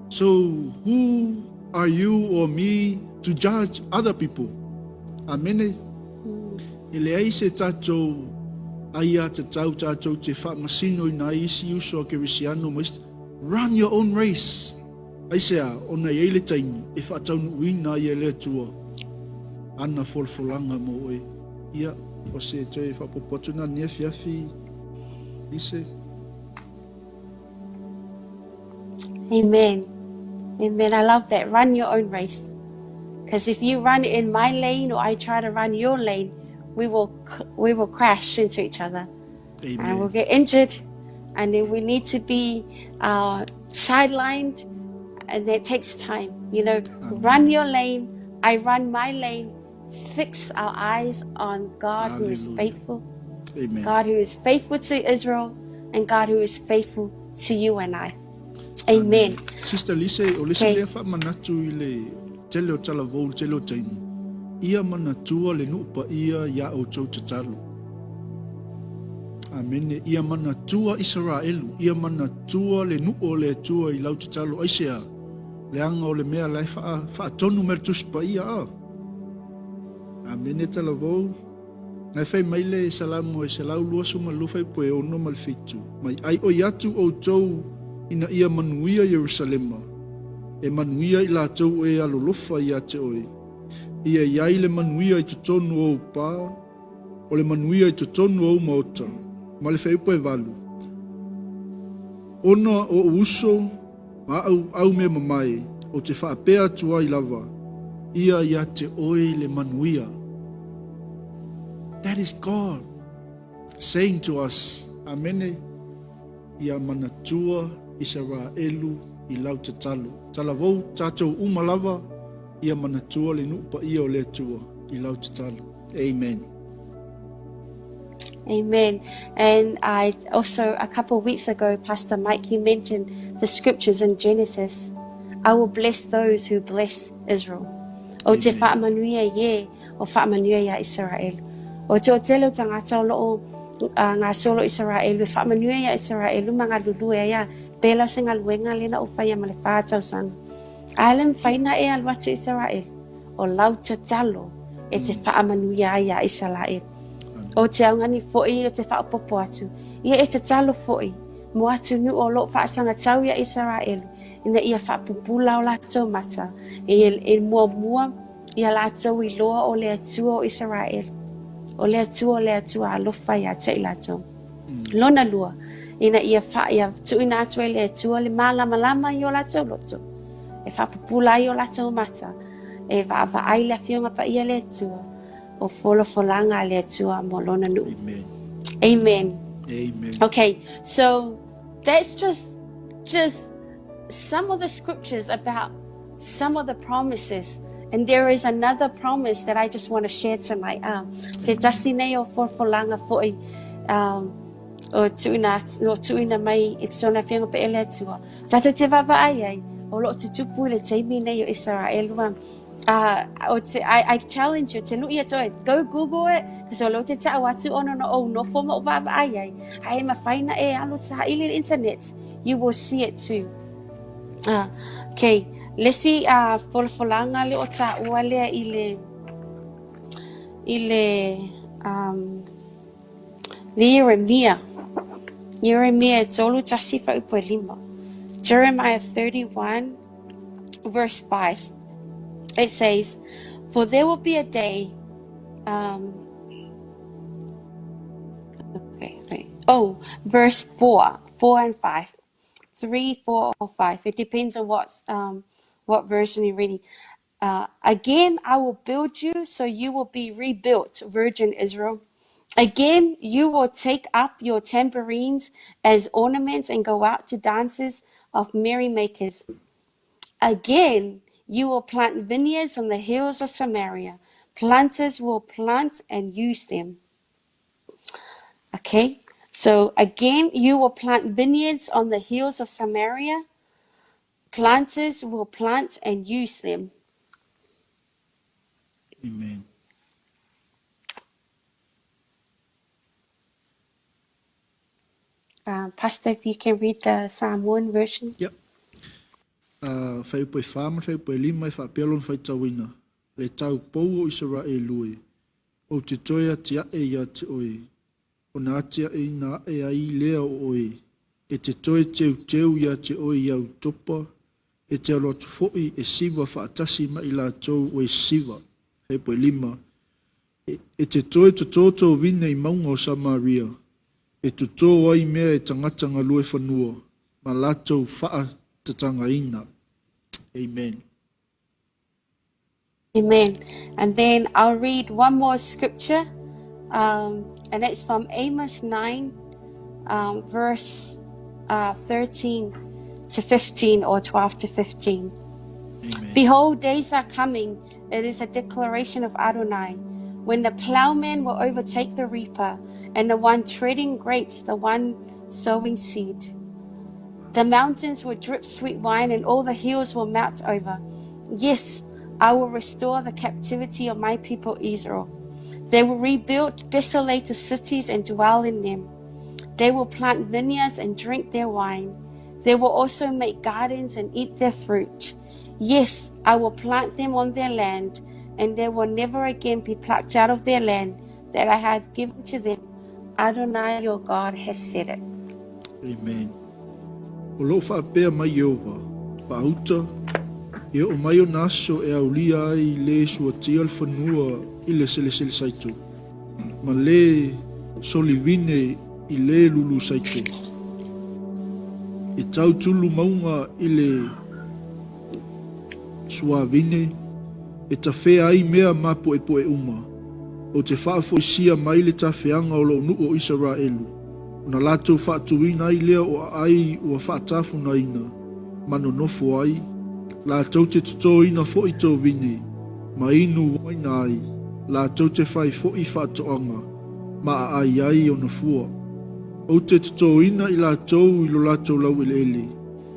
So who are you or me to judge other people? Amene. E le ai se tātou aia te tau tātou te whaamasino i nā isi uso a kerisiano ma isi. Run your own race. Ai se a, ona i eile taimi, e whaataunu uina i e le Atua. Ana folafolanga mo oe. Ia, o se toe whaapopo nā ni afiafi. Ise. Amen. Amen. I love that. Run your own race. Because if you run in my lane or I try to run your lane, we will crash into each other. Amen. And we'll get injured. And then we need to be sidelined. And that takes time. You know, Amen. Run your lane. I run my lane. Fix our eyes on God who is Hallelujah. faithful. Amen. God who is faithful to Israel and God who is faithful to you and I. Amen. Amen. Sister Lise, o lesi Okay. lea whaamanatu i le tele o talavou, le tele o taimi. Ia manatua le nupa ia ia o tau tatalo. Amene. Ia manatua Israelu. Ia manatua le nuu o le Atua i lau tatalo. Ai se a, le anga o le mea lai whaatonu me le tuspa ia a. Amene talavou. Ngai whai mai le salamu e se lau lua suma lufa i poe ono ma le fitu. Mai ai o iatu o tau ina ia manuia Yerusalema. E manuia i lātou e alolofa ia te oe. Ia iai le manuia i totonu o upa, o le manuia i totonu o maota, ma le whaipo e valu. Ona o uso, Ma a'u au mea mamae, ou te faapea atu ai lava, ia ia te oe le manuia. That is God saying to us, Amene, ia manatua Isaraelu i lau tatalo. Talavou tatou uma lava, ia manatua le nuu paia o le Atua i lau tatalo. Amen. Amen. And I also, a couple of weeks ago, Pastor Mike, you mentioned the scriptures in Genesis. I will bless those who bless Israel. O te whaamanuia ie, o whaamanuia ia Israel. O te o tele o tangata o loo ngā solo Israel, e whaamanuia ia Israel, ma ngā lulue ia, pela se ngā luenga lena o whaia ma le whātausanga. Ae le mawhaina e alu atu Israel, o lau tatalo e te whaamanuia ai ia Israel. O te augani fo'i o te whaopopo atu. Ia e tatalo fo'i, mo atu nu o lo whaasanga tau ia Israel, ina ia whaapupula o latou mata, e mua mua ia latou i loa o le Atua o Israel. O le Atua o le Atua alofa ia te i latou. Lona lua, ina ia ia tuuina atu e le Atua le malamalama i o latou loto. E whaapupula ai o latou mata, e vaavaai le afioga paia le Atua, o folafolanga a le Atua mo lona nuu. Amen. Amen. Amen. Okay, so that's just some of the scriptures about some of the promises. And there is another promise that I just want to share tonight. Se tasi nei o folafolanga fo'i o tuuina mai i tona afioga paia le Atua. Tatou te vaavaai ai, o loo tutupu i le taimi nei o Israel. I challenge you, te lui atu, go Google it, kasi o lo te ta'u atu ono no o nofo mo vaavaai ai. Ai mawhaina e alo sa ili le internet, you will see it too. Okay, lesi folafolanga le o ta'ua lea i le le Jeremia. Jeremia 31:5. Jeremiah 31 verse 5. It says, for there will be a day, verse 4 and 5, 3, 4, or 5. It depends on what version you're reading. Again, I will build you, so you will be rebuilt, Virgin Israel. Again, you will take up your tambourines as ornaments and go out to dances of merrymakers. Again, you will plant vineyards on the hills of Samaria. Planters will plant and use them. Okay, so again, you will plant vineyards on the hills of Samaria. Planters will plant and use them. Amen. Pastor, if you can read the Samoan version. Yep. Whaiupo e wha, whaiupo e lima, e whaapea lona faitauina. Le tau pou o Israelu e, o te toe ati ae ia te oe, o na ati ae ina ae ai lea o oe, e te toe teu teu ia te oe ia utopa, e te alo atu fo'i e siva whaatasi mai latou o e siva. Whaiupo e lima, e te toe tototo vine i maunga o Samaria, e toto ai mea e tangata ngalue whanua, ma latou whaa tatangaina. Amen. Amen. And then I'll read one more scripture, and it's from Amos 9, verse 13 to 15 or 12 to 15. Amen. Behold, days are coming, it is a declaration of Adonai, when the plowman will overtake the reaper, and the one treading grapes, the one sowing seed. The mountains will drip sweet wine, and all the hills will melt over. Yes, I will restore the captivity of my people Israel. They will rebuild desolated cities and dwell in them. They will plant vineyards and drink their wine. They will also make gardens and eat their fruit. Yes, I will plant them on their land, and they will never again be plucked out of their land that I have given to them. Adonai your God has said it. Amen. O loo whaapea mai Iova, paauta, e o mai o naso e aulia ai le suatia le whanua i le selesele saito. Ma le solivine i le lulu saito. E tau tulu mauga i le suavine, e tafea ai mea mapoepoe uma. Ou te faafoisia mai le tafeaga o lou nuu o Isaraelu, ona latou faatuina ai lea o aai ua faatafugaina, ma nonofo ai, latou te totoina foi tovine, ma inu uaina ai, latou te fai foi faatoaga, ma aai ai ona fua. Ou te totoina i latou i lo latou laueleele,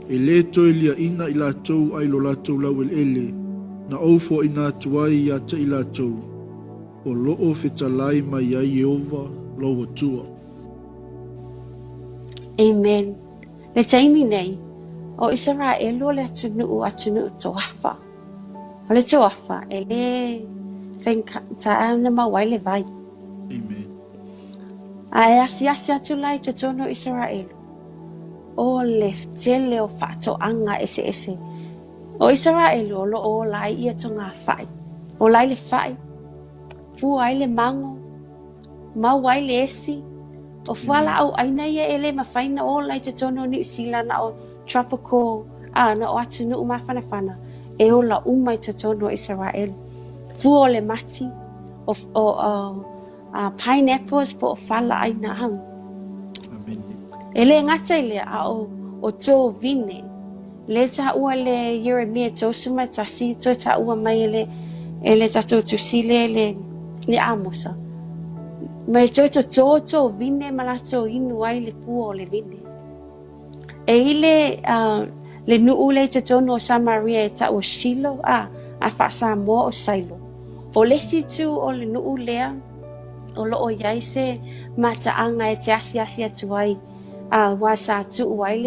e lē toe liaʻina i latou ai lo latou laueleele, na ou foaina atu ai ia te i latou, o loo fetalai mai ai Ieova lou Atua. Amen. Le taimi nei, o Isaraelu o le atunuu, atunuu toafa. O le toafa, e lē faigata ona maua ai le vai. Amen. A e asiasi atu la i totonu o Isaraelu, o le tele o faatoaga eseese. O Isaraelu o loo ola ai ia togafai. Ola ai le fai, fua ai le mago, maua ai le esi. O fualaau aina ia e lē mafai ona ola i totonu o Niu Sila na o tropical, a na o atunuu mafanafana e ola uma i totonu o Isaraelu. Fua o le mati, o pineapples po o fala aina au. Amen. E lē gata i lea, a o tovine. Le taua le Ieremia 31, toe taua mai e le tatou tusi le le Amosa. Ma e toe totō tovine ma latou inu ai le fua o le vine. E i le nuu le i totonu o Samaria e tau o Shilo, a faa-Samoa o Sailo. O le isi itu o le nuu lea, o loo iai se mataaga e te asiasi atu ai, a ua sa tuu ai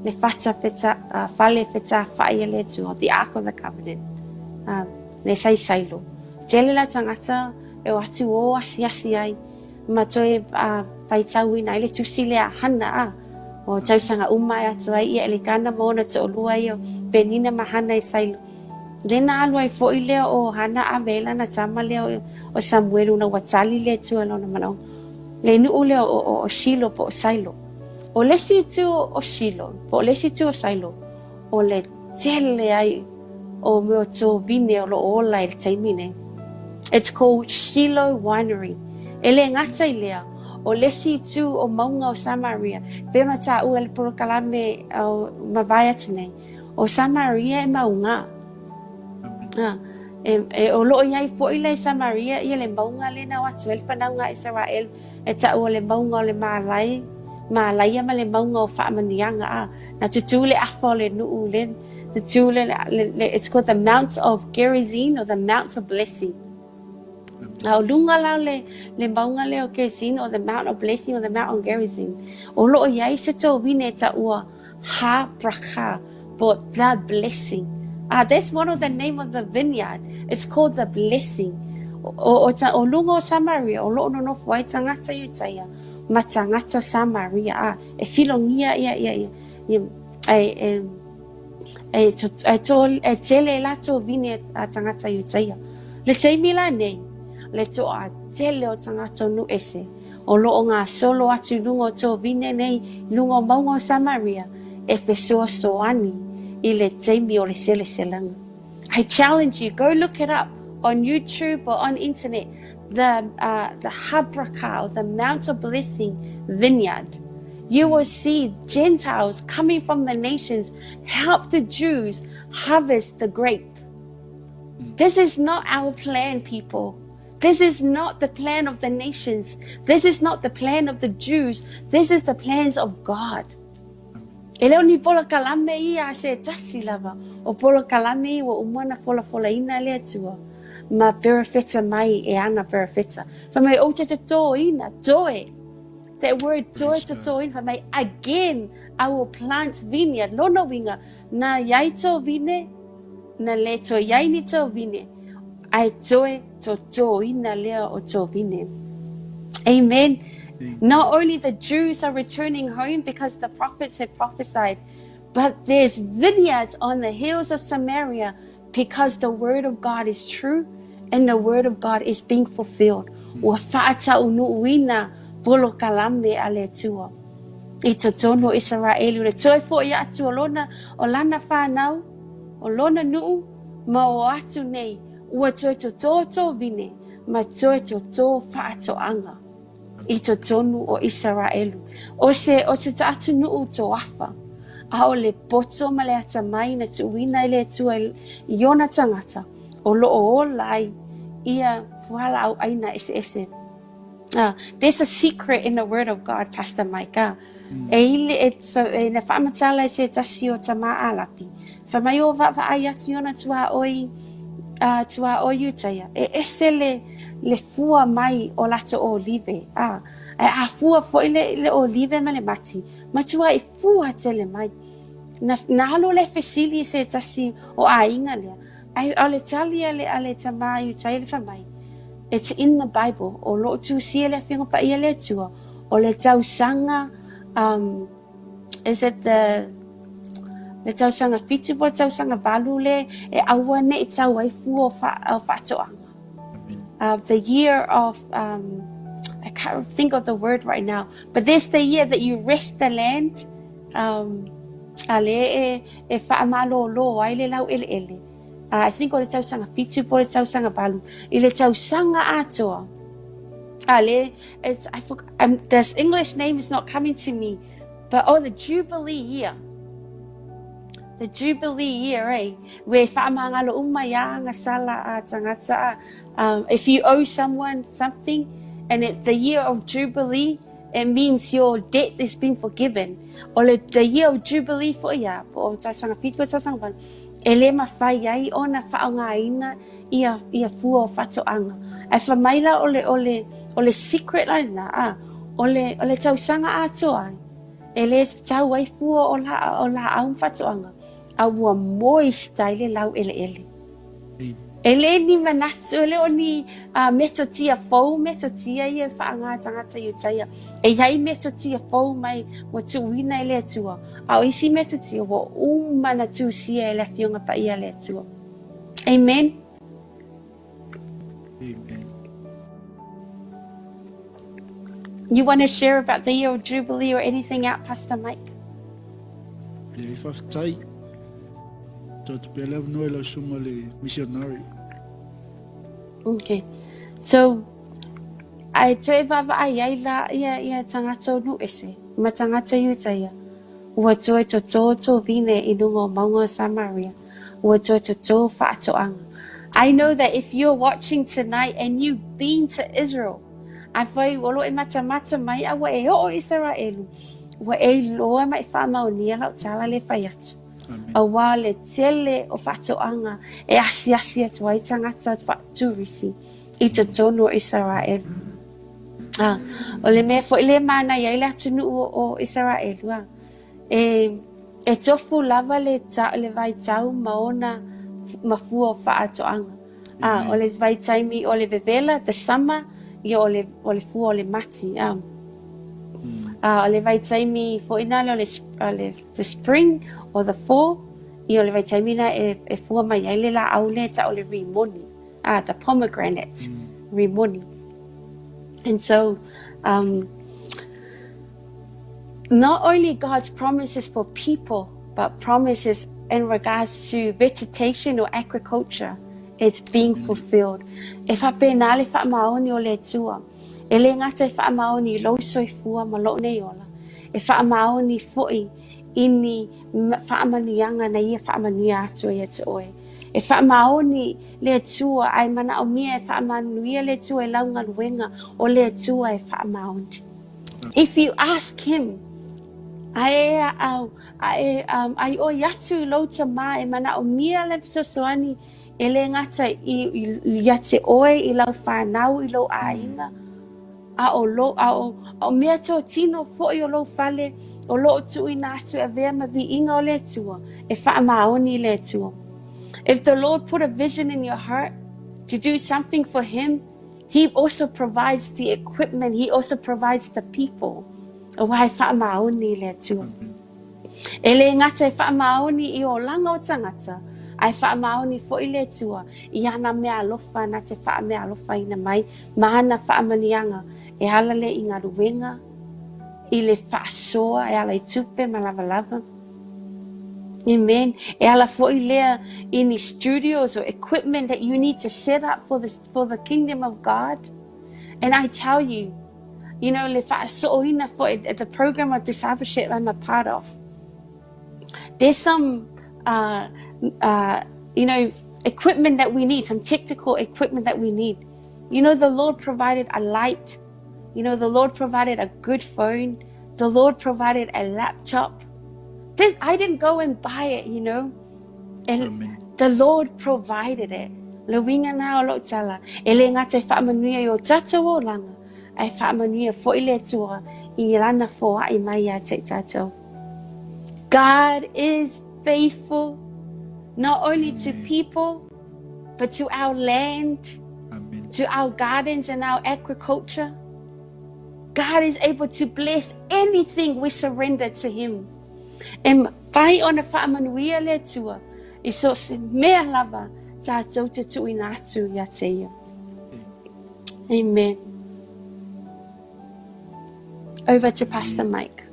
le fata feta, fale fetafai a le Atua, the Ark of the Covenant, le sai Sailo. Tele la tagata e o atu o asiasi ai, ma toe faitauina ai le tusi lea a Hana a. O tausaga uma e atu ai ia Elikana ma ona toalua ia Penina ma Hana i Sailo. Le na alu ai foi lea o Hana ave ai lana tama lea o Samuelu na ua tali le Atua lona manaoga. Le nuu lea o Shilo po o Sailo. O le isi itu o Shilo, po o le isi itu o Sailo, o le tele ai o mea o tovine o loo ola i le taimi nei. It's called Shilo Winery. E lē gata i lea, o le isi itu o mauga o Samaria, pe ona taua le polokalame o mavae atu nei, o Samaria e mauga. Ah, e o loo iai foʻi la i Samaria ia le mauga lena o atu ai le fanauga a Isaraelu e taua le mauga o le malai, malaia ma le mauga o faamanuiaga a. Na tutū le afa o le nuu le, tutū le, it's called the Mount of Gerizim or the Mount of Blessing. A o luga la le mauga lea o Gerizim or the Mount of Blessing or the Mount of Gerizim. O loo iai se tovine e taua Ha Bracha, but the blessing. Ah, that's one of the name of the vineyard. It's called the blessing. O luga o Samaria, o loo nonofo ai tagata Iutaia, ma tagata Samaria. Ah, e filogia ia ia ia. Ia e tele e latou vine a tagata Iutaia. Le taimi la nei, le toa tele o tagata nuu ese. O loo gasolo atu i luga o tovine nei, luga o mauga o Samaria, e fesoasoani i le taimi o le seleselaga. I challenge you, go look it up on YouTube or on internet, the Habraka, or the Mount of Blessing vineyard. You will see Gentiles coming from the nations help the Jews harvest the grape. This is not our plan, people. This is not the plan of the nations. This is not the plan of the Jews. This is the plans of God. E leo ni polokalame ia a se tasi lava. O polokalame i ua uma ona folafolaina e le Atua. Ma perofeta mai e ana perofeta. Fai mai ou te totōina, toe. That word toe Praise God. totōina. Fai mai again I will plant vineyard. Lona uiga, na iai tō vine, na lē toe iai ni tō vine. Ae toe totōina lea o tō vine. Amen. Not only the Jews are returning home because the prophets have prophesied, but there's vineyards on the hills of Samaria because the word of God is true and the word of God is being fulfilled. Ua faataunuuina polokalame a le Atua. I totonu o Isaraelu, le toe fo'i atu o lona, o lana fanau, o lona nu'u, ma o atu nei, ua toe totō tovine, ma toe totō fa'ato'aga i totonu o Isaraelu. O se, o se atunu'u toafa, a o le poto ma le atamai na tu'uina e le Atua i ona tagata, o lo'o ola ai ia fuala'au ʻaina eseese. There's a secret in the word of God, Pastor Mike. E ile e, e na faamatala e se tasi o tamā Alapi. Fai mai o vaavaai atu i ona tuaoi, tuaoi Iutaia. E ese le, le fua mai o latou olive. Ae a fua foi le, le olive ma le mati, matuai fua tele mai. Na, na alu le fesili i se tasi o aiga lea. Ae o le tali a le, a le tamā Iutaia le fai mai, It's in the Bible, o lo'o tusia le Afioga Paia le Atua, o le tausaga, um, is it the, le tausaga fitu po le tausaga valu le e aua ne'i tau ai fua o, fa, o fa'ato'aga. The year of, I can't think of the word right now, but there's the year that you rest the land, um, a le e, e fa'amalōlō ai le lau'ele'ele. I think o le tausaga fitu po le tausaga valu, i le tausaga atoa. A le, it's, I forgot, this English name is not coming to me, but oh, the Jubilee year. The Jubilee year, eh? Where whaamangalo uma ia ngasala a tangata. If you owe someone something, and it's the year of Jubilee, it means your debt has been forgiven. O le the year of Jubilee fo ia, po o tausaga fitu po o tausaga valu, e le mafai ai ona fa'aogāina ia, ia fua o fa'ato'aga. Ae fai mai la o le, o le, o le secret la lenā, a, o le, o le tausaga atoa ai, e lē tau ai fua o la, o lā'au ma fa'ato'aga, a ua moist ai le lau'ele'ele. E le ni manatu, e le o ni uh, metotia fou, metotia ia e fa'aaogā tagata Iutaia. E i ai metotia fou mai ua tu'uina e le Atua, a o isi metotia ua uma na tusia e le Afioga Paia a le Atua. Amen. Amen. You want to share about the year of Jubilee or anything out, Pastor Mike? Le whawhetai. Tuu atu pea le avanoa i lau susuga le missionary. Okay. So, ae toe vaavaai ai la ia, ia tagata o Nu'u-ese, ma tagata Iutaia, ua toe totō tovine i luga o mauga o Samaria, ua toe totō fa'ato'aga. I know that if you're watching tonight and you've been to Israel, afai ua lo'o e matamata mai a ua e o'o i Isaraelu, ua e iloa ma e fa'amaonia la'u tala le fai atu. Auā le tele o fa'ato'aga e asiasi atu ai tagata fa'aturisi i totonu o Isaraelu. A, o le mea fo'i lea e manaia ai le atunu'u o Isaraelu, a, e, e tofu lava le, ta, le vaitau ma ona ma fua o fa'ato'aga. A, o le vaitaimi o le vevela, the summer, ia o le, o le fua o le mati. A, a o le vaitaimi fo'i nale o le, o le the spring or the fall, ia o le vaitaimi na e, e fua mai ai le lā'au lea e ta'u o le rimoni, ah, the pomegranate, rimoni. And so, not only God's promises for people, but promises in regards to vegetation or agriculture is being fulfilled. E faapena le faamaoni o le Atua. E le gata e faamaoni i lou soifua ma lou nei ola, e faamaoni fo'i i ni faamanuiaga na ia faamanuia atu ai ia te oe. E faamaoni le Atua ae manaomia e faamanuia le Atua i lau galuega o le Atua e faamaoni. If you ask him, ae au, ae um, ai oi atu i lou tamā e manaomia le fesoasoani e le gata i, i, ia te oe, i lau whanau, i lou aiga, a o, lo, a o, a o mea totino fo'i o lou fale, o lo'o tu'uina atu e avea ma vi'iga o le Atua, e fa'amaoni i le Atua. If the Lord put a vision in your heart to do something for Him, He also provides the equipment, He also provides the people. Auā e fa'amaoni i le Atua. E le gata e fa'amaoni i olaga o tagata, ae fa'amaoni fo'i le Atua i ana mea alofa na te fa'ameaalofaina mai ma ana fa'amanuiaga e ala lea i galuega, i le faasoa e ala i tupe ma lavalava. Amen. E ala foi lea i ni studios or equipment that you need to set up for the, for the kingdom of God. And I tell you, you know, le faasoaina foi, the program of discipleship I'm a part of. There's some, uh, uh, you know, equipment that we need, some technical equipment that we need. You know, the Lord provided a light. You know, the Lord provided a good phone. The Lord provided a laptop. This, I didn't go and buy it, you know. And Amen. the Lord provided it. Le uiga na o lou tala. E le gata e faamanuia i o tatou olaga, ae faamanuia foi le Atua i lana foai mai ia te i tatou. God is faithful, not only to people, but to our land, Amen. to our gardens and our agriculture. God is able to bless anything we surrender to Him. E mafai ona faamanuia le Atua i so o se mea lava tatou te tuuina atu ia te Ia. Amen. Over to Pastor Mike.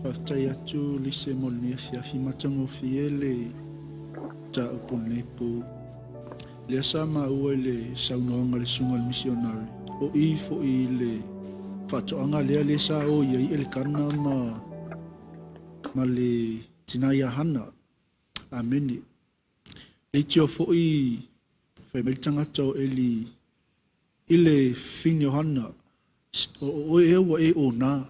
Faafetai atu Lise mo lenei afiafi matagofie le mataupu o lenei po. Lea sa maua i le saunoaga a le susuga i le misionari, o i foi i le faatoaga lea lea sa o i ai Elekana ma ma le tina ia Hana. Amene. Leitio foi fai mai le tagata o Eli i le fafine o Hana, o oe ea ua e ona.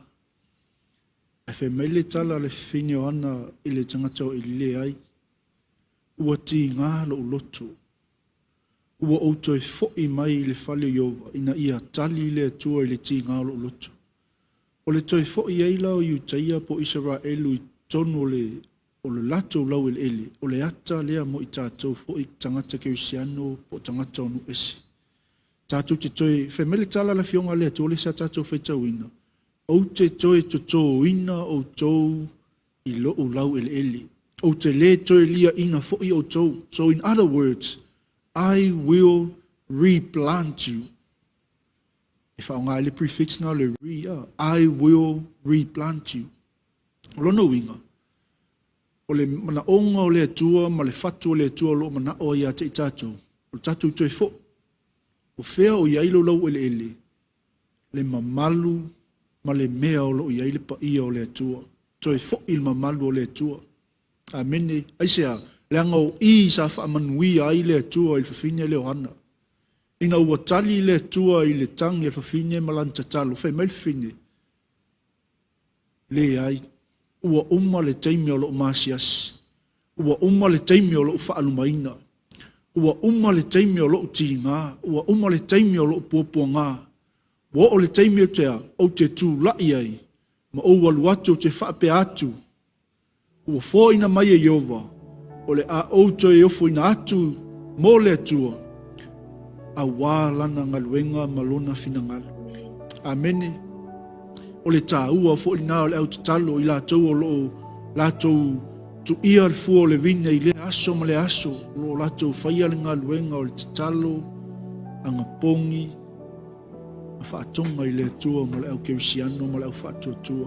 Ae fai mai le tala a le fafine o Hana i le tagata o Eli, Leai, ua tiga lou loto. Ua ou toe foi mai i le fale o Ieova ina ia tali le Atua i le tiga o lou loto. O le toe foi ai la o Iutaia po o Isaraelu i totonu o le o le latou laueleele, o le ata lea mo i tatou foi tagata kerisiano po o tagata o nuu ese. Tatou te toe, fai mai le tala a le Afioga a le Atua lea sa tatou faitauina, Ou te toe totoina outou i lou laueleele, ou te lē toe liaʻina foi outou. So in other words, I will replant you. E faaaoga ai le prefix na o le re, a, I will replant you. O lona uiga, o le manaoga o le Atua ma le fatu o le Atua o lo o manao ai ia te i tatou, o le tatou toe foi. O fea o i ai lou laueleele? Le mamalu ma le mea o lo o i ai le paia o le Atua. Toe foi i le mamalu o le Atua. Amene. Aisea? Leaga o i sa faamanuia ai le Atua i le fafine lea o Hana. Ina ua tali le Atua i le tagi a le fafine ma lana tatalo, fai mai le fafine, Leai, ua uma le taimi o lou maasiasi. Ua uma le taimi o lou faalumaina. Ua uma le taimi o lou tiga. Ua uma le taimi o lou puapuaga. Ua oo le taimi ou te a, ou te tulai ai, ma ou alu atu ou te faapea atu, Ua foaina mai e Ieova, o le a ou toe ofoina atu mo le Atua, auā lana galuega ma lona finagalo. Amene. O le tāua foi lena o le au tatalo i latou o lo o latou tuia le fua o le vine i lea aso ma lea aso, o lo o latou faia le galuega o le tatalo, agapogi, ma faatoga i le Atua ma le au kerisiano ma le au faatuatua.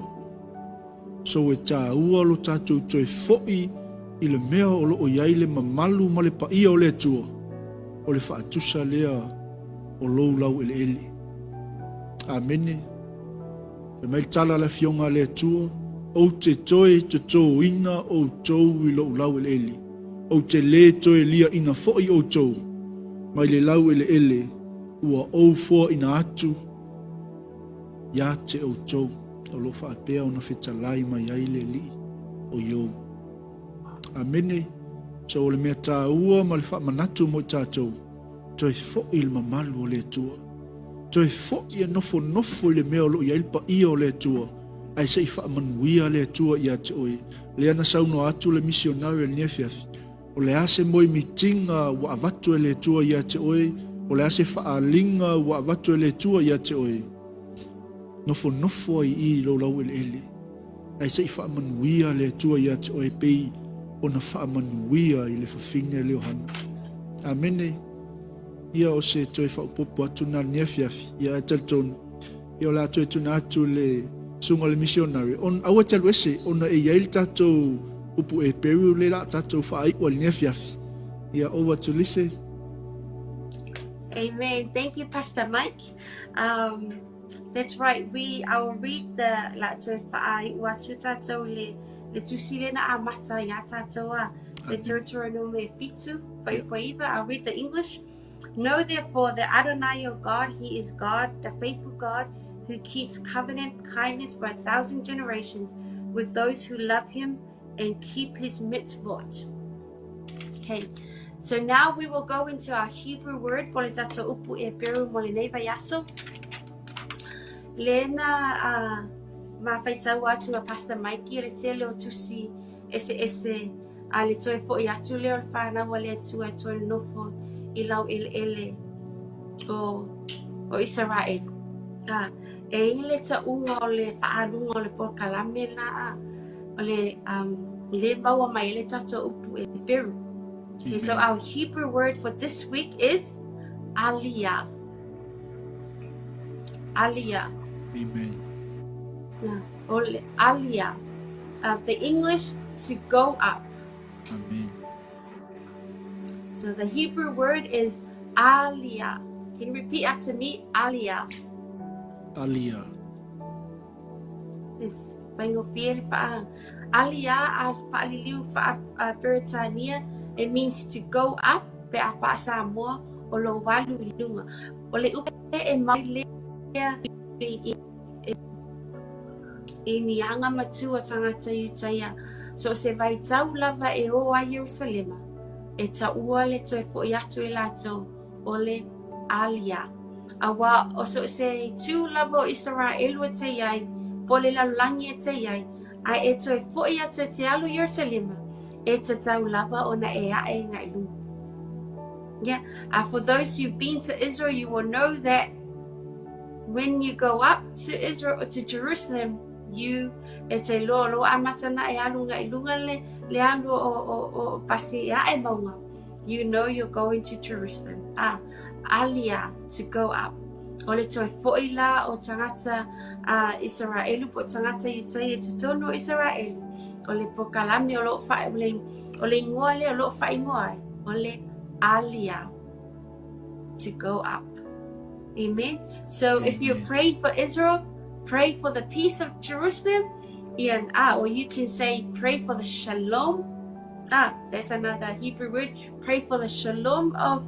So e tāua lo tatou toe foi i le mea o lo o i ai le mamalu ma le paia o le Atua, o le faatusa lea o lou laueleele. Amene. Fai mai le tala a le Afioga a le Atua, Ou te toe totoina outou i lou laueleele, ou te lē toe liaʻina foi outou mai le laueleele ua ou foaʻina atu ia te outou. O lo o faapea ona fetalai mai ai le Alii o Ieova. Amene. So o le mea tāua ma le faamanatu mo i tatou, toe foi i le mamalu o le Atua. Toe foi e nofonofo i le mea o lo o i ai le paia o le Atua, ae se i faamanuia le Atua ia te oe. Lea na saunoa atu le misionari o lenei afiafi, o le a se moemitiga ua avatu e le Atua ia te oe, o le a se faaaliga ua avatu e le Atua ia te oe, Nofonofo ai i lou laueleele, ae se i faamanuia le Atua ia te oe pei ona faamanuia i le fafine a le Iohana. Amene. Ia o se toe faaopoopo atu na lenei afiafi. Ia ae talitonu, ia o le a toe tuuina atu le Susuga i le Missionary, on, aua e te alu ese, ona e i ai le tatou upu Eperu le la tatou faaiu ai i lenei afiafi. Ia, over to Lise. Amen. Thank you, Pastor Mike. Um, that's right. We, I will read the la toe whaaiu atu tātou le, le tusi le na amata i a tātou a le Deuteronomy 7, yeah. I'll read the English. Know therefore that Adonai your God, He is God, the faithful God, who keeps covenant kindness for 1,000 generations with those who love Him and keep His mitzvot. Okay, so now we will go into our Hebrew word, po le tatou upu Eperu mo lenei vaiaso. Lena ma faitau atu ma Pastor Mikey le tele o tusi ese ese a le toe fo'i atu lea o le whanau a le Atua e toe nofo i lau eleele o, o Israel. A, e i le ta'uga o le fa'aaluga o le polokalame la a, o le um, le maua mai ai le tatou upu Eperu. Okay, so our Hebrew word for this week is aliyah. Aliyah. Amen. Yeah. O le aliyah. The English, to go up. Amen. So the Hebrew word is aliyah. Can you repeat after me? Aliyah. Aliyah. Yes. Faigofie le faa. Aliyah a faaliliu faa Peretania. It means to go up pe a faa-Samoa o lou alu i luga. O le upu e mai lea i i ni aga matua tagata Iutaia, so o se vaitau lava e ō ai Ierusalema, e taua le toe fo'i atu e latou o le aliyah. Auā o so o se itu lava o Isaraelu e te i ai, po o le lalolagi e te i ai, a e toe fo'i atu e te alu i Ierusalema, e tatau lava ona e a'e agai i luga. Yeah. For those who've been to Israel, you will know that when you go up to Israel or to Jerusalem, you e te loa loa amata na e alu agai i luga le, le alu o, o, o pasi e a'e mauga. You know you're going to Jerusalem. Ah, aliyah, to go up. O le toe fo'i la o tagata a Isaraelu po o tagata Iutaia i totonu o Isaraelu. O le polokalame o loo fa, o le, o le ingoa lea o loo faaigoa ai, o le aliyah, to go up. Amen. So if you pray for Israel, pray for the peace of Jerusalem, and or you can say pray for the shalom. Ah, that's another Hebrew word. Pray for the shalom of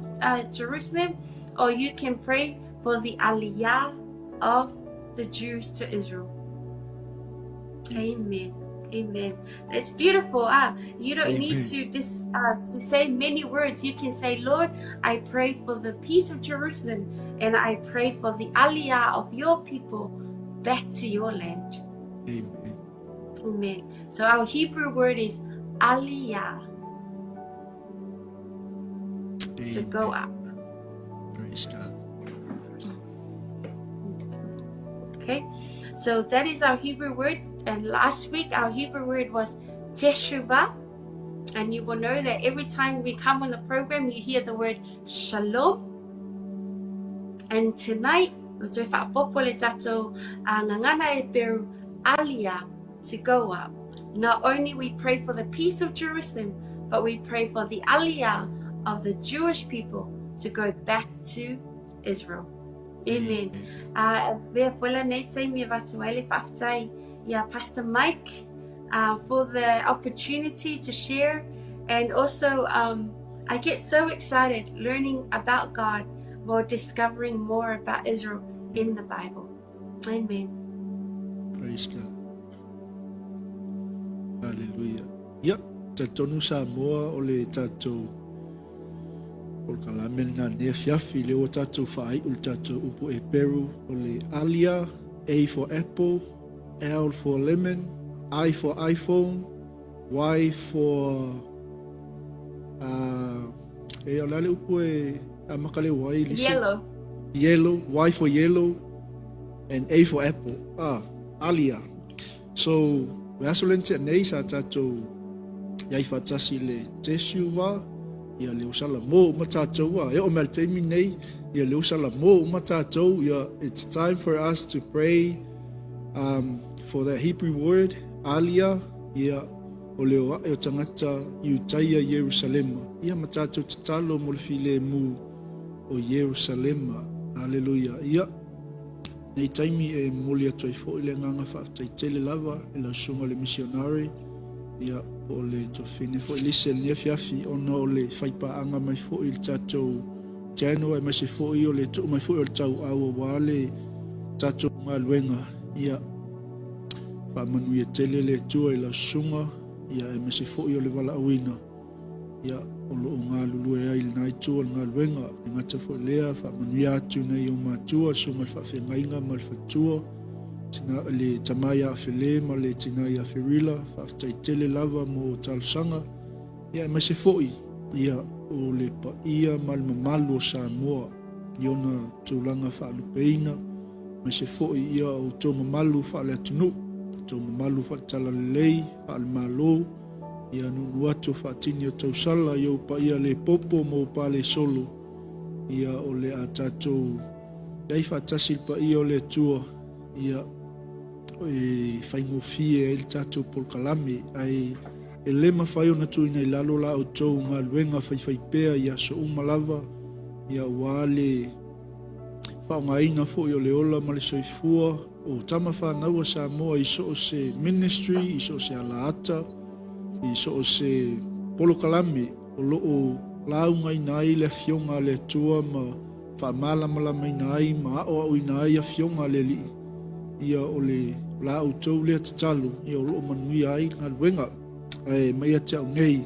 Jerusalem, or you can pray for the aliyah of the Jews to Israel. Amen. Amen. It's beautiful. Ah, you don't need Amen. to dis, to say many words. You can say, Lord, I pray for the peace of Jerusalem, and I pray for the aliyah of your people back to your land. Amen. Amen. So our Hebrew word is aliyah, to go Amen. up. Praise God. Okay, so that is our Hebrew word. And last week our Hebrew word was teshuvah. And you will know that every time we come on the program, you hear the word shalom. And tonight, o toe faaopoopo le tatou gagana Eperu aliyah, to go up. Not only we pray for the peace of Jerusalem, but we pray for the aliyah of the Jewish people to go back to Israel. Amen. Avea foi lenei taimi e avatu ai le faafetai iā Pastor Mike for the opportunity to share, and also I get so excited learning about God while discovering more about Israel in the Bible. Amen. Praise God. Hallelujah. Ia, talitonu Samoa o le tatou polokalame lena nei afiafi le ua tatou faaiu le tatou upu Eperu o le aliyah, A for apple, L for lemon, I for iPhone, Y for e o le a le upu e amata le Y, Lisa? Yellow. Yellow, Y for yellow, and A for apple. Ah, aliyah. So, vaiaso lea na tea nei sa tatou iai faatasi i le teshuvah, ia le usalamo uma tatou a. E oo mai le taimi nei, ia le usalamo uma tatou, ia it's time for us to pray. for that Hebrew word, alia, ia, o le o ae o tagata Iutaia i Ierusalema, ia ma tatou tatalo mo le filemu o Ierusalema. Aleluia. Ia, nei taimi e momoli atu ai foi le agaga faafetai tele lava i lau susuga i le misionare, ia, po o le tuafafine foi Lisa i lenei afiafi, ona o le faipaaga mai foi i le tatou channel aemaise foi o le tuu mai foi o le tauau aua le tatou galuega. Ia, faamanuia tele le Atua i lau susuga, ia, aemaise foi o le valaauina, ia, o lo o galulue ai i lena itu o le galuega. E gata foi lea, faamanuia atu i nai ou matua, susuga i le faafeagaiga ma le faletua, tina, le tama ia Afele ma le tina ia Ferila, faafetai tele lava mo talosaga, ia, aemaise foi, ia, o le paia ma le mamalu o Samoa i ona tulaga faalupeina, aemaise foi ia o outou mamalu faale-atunuu, outou mamalu faale-talalelei, faale-malo, ia nuunuu atu o faatini o tausala i ou paia le popo ma ou pale solo, ia o le a tatou i ai faatasi i le paia o le Atua, ia e faigofie ai le tatou polokalame, ae e le mafai ona tuuina i lalo la outou galuega faifaipea i aso uma lava, ia aua le faaaogaina foi o le ola ma le soifua o tama fanau a Samoa i so o se ministry, i so o se alaata, i so o se polokalame o lo o laugaina ai le afioga a le Atua ma faamalamalamaina ai ma aoaoina ai afioga a le Alii. Ia o le la outou lea tatalo, ia o lo o manuia ai galuega. Ae mai ia te au nei,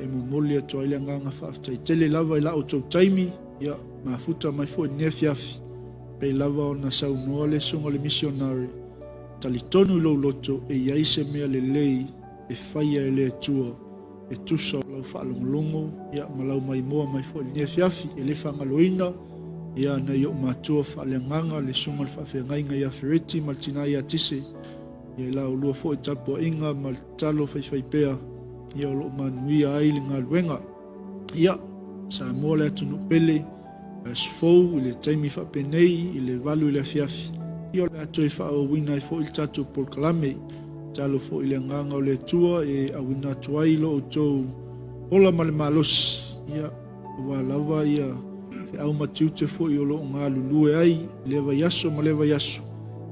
e momoli atu ai le agaga faafetai tele lava i la outou taimi, ia mafuta mai foi i lenei afiafi, pei lava ona saunoa le susuga i le misionare, talitonu i lou loto e i ai se mea lelei e faia e le Atua e tusa o lau faalogologo, ia, ma lau maimoa mai foi i lenei afiafi. E le faagaloina, ia, nai ou matua faaleagaga, le susuga i le faafeagaiga ia Fereti ma le tina ia Tise, ia i la ulua foi tapuaiga ma le tatalo faifaipea, ia o lo o manuia ai le galuega. Ia, Samoa le atunuu pele, aso fou i le taimi faapenei i le 8 i le afiafi, ia o le a toe faaauauina ai foi le tatou polokalame. Tatalo foi i le agaga o le Atua e auina atu ai lo outou ola ma le malosi, ia, aua lava ia feau ma tiute foi o lo o galulue ai i lea vaiaso ma lea vaiaso,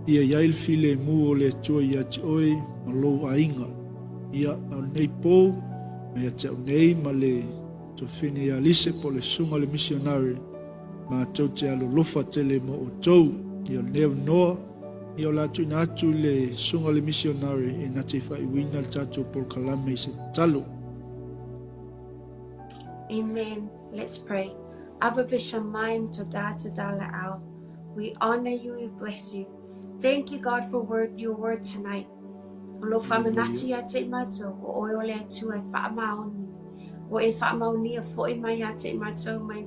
ia i ai le filemu o le Atua ia te oe ma lou aiga. Ia, a o lenei po, mai ia te au nei ma le tuafafine ia Lise po o le susuga i le misionare, matou te alolofa tele mo outou. Ia, o lenei avanoa, ia o le a tuuina atu i le susuga i le misionare e na te faaiuina le tatou polokalame i se tatalo. Amen. Let's pray. Abba B'Shamayim todah todah la'al. We honor you, we bless you. Thank you, God, for word, your word tonight. O lou faamanatu ia te i matou, o oe o le Atua e faamaoni. Ua e faamaonia foi mai ia te i matou mai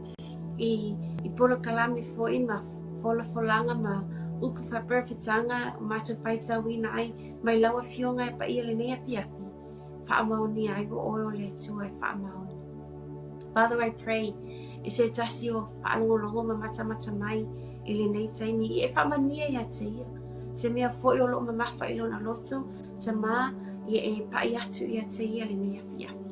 i, i polokalame foi ma folafolaga ma upu faaperefetaga o matou faitauina ai mai lau Afioga e paia lenei afiafi. Faamaonia ai ua oe o le Atua e faamaoni. Father, I pray i se tasi o faalogologo ma matamata mai i lenei taimi i e faamanuia ia te ia. Se mea foi o loo mamafa i lona loto, tamā, ia e pa'i atu ia te ia lenei afiafi.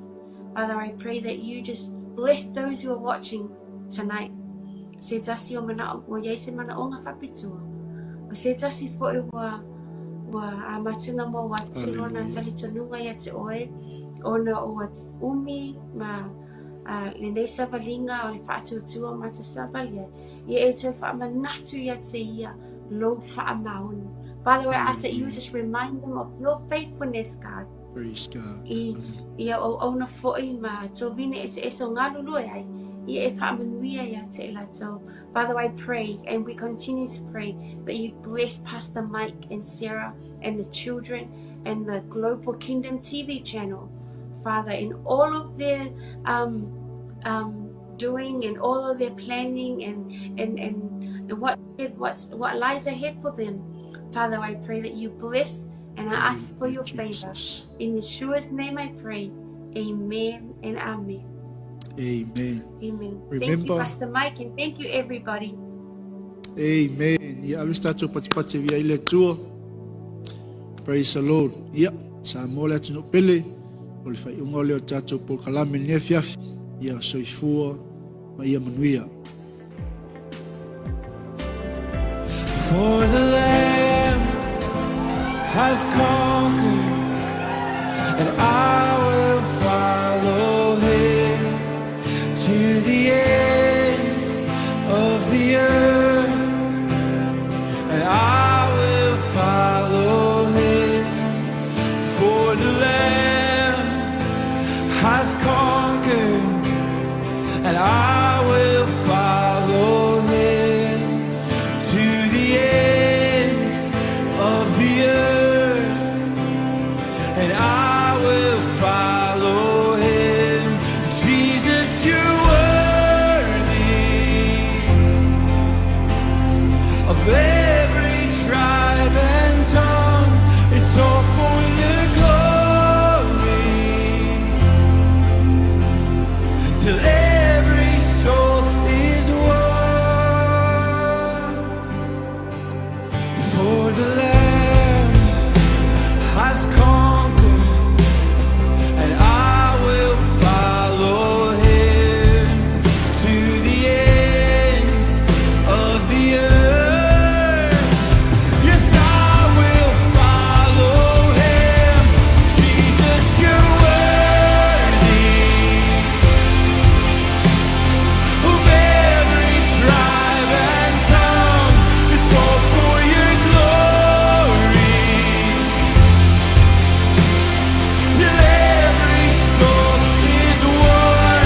Father, I pray that you just bless those who are watching tonight. Se tasi o manao, ua iai se manaoga faapitoa. O se tasi foi ua ua amata ona maua atu lona talitonuga ia te oe ona ua umi ma lenei savaliga o le faatuatua o matou savali ai. Ia e toe faamanatu ia te ia lou faamaoni. Father, I ask that you would just remind them of your faithfulness, God. Praise God. I ia auauna foi ma tovine eseese o galulue ai. Ia e faamanuia ia te i latou. Father, I pray and we continue to pray that you bless Pastor Mike and Sarah and the children and the Global Kingdom TV channel, Father, in all of their doing and all of their planning and, and, and, and what, what's, what lies ahead for them. Father, I pray that you bless and I ask for your favor. In Yeshua's name I pray. Amen and amen. Amen. Amen. Thank you, Remember, Pastor Mike, and thank you, everybody. Amen. Ia ave se tatou patipati e via i le Atua. Praise the Lord. Ia, Samoa le atunuu pele, o le faaiuga lea o le tatou polokalame i lenei afiafi. Ia soifua ma ia manuia. For the Lamb has conquered, and I will follow him to the ends of the earth, and I will follow him. For the Lamb has conquered, and I will follow him to the ends of the earth, and I will follow him. Jesus, you're worthy of every tribe and tongue. It's all for your glory. Till every soul is won. For the Lamb has conquered, and I will follow him to the ends of the earth. Yes, I will follow him. Jesus, you're worthy of every tribe and tongue. It's all for your glory. Till every soul is won.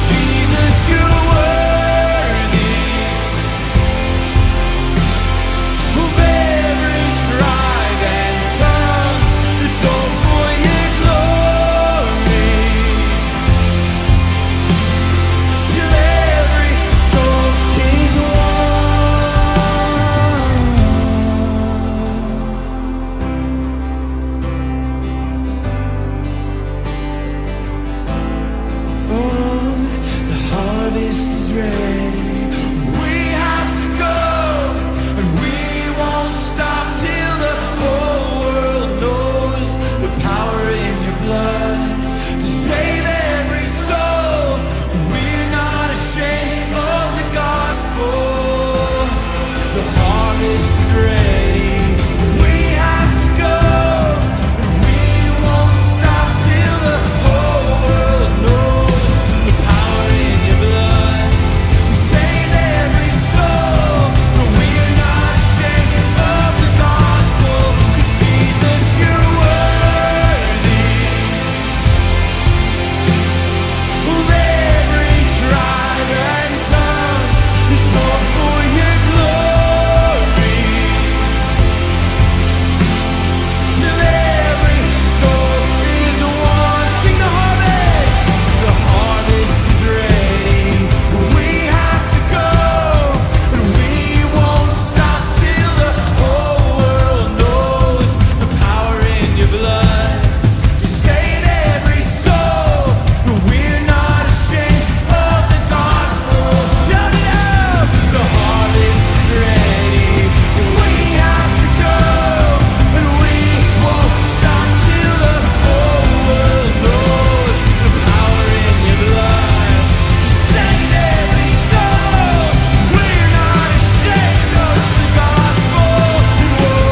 Jesus, you're worthy of every tribe and tongue. It's all for your glory. Till every soul is won. Oh, the harvest is ready. We have to go, and we won't stop till the whole world knows the power in your blood to save every soul. We're not ashamed of the gospel. The harvest is ready. We have to go, and we won't stop till the whole world knows the power in your blood to save every soul. But we're not ashamed of the gospel, 'cause Jesus, you're worthy of every tribe and tongue. It's all for your glory. Till every soul is won. Sing the harvest. The harvest is ready. We have to go, and we won't stop till the whole world knows the power in your blood to save every soul. But we're not ashamed of the gospel. Shout it out! The harvest is ready. We have to go, and we won't stop till the whole world knows the power in your blood to save every soul. We're not ashamed of the gospel. Whoa.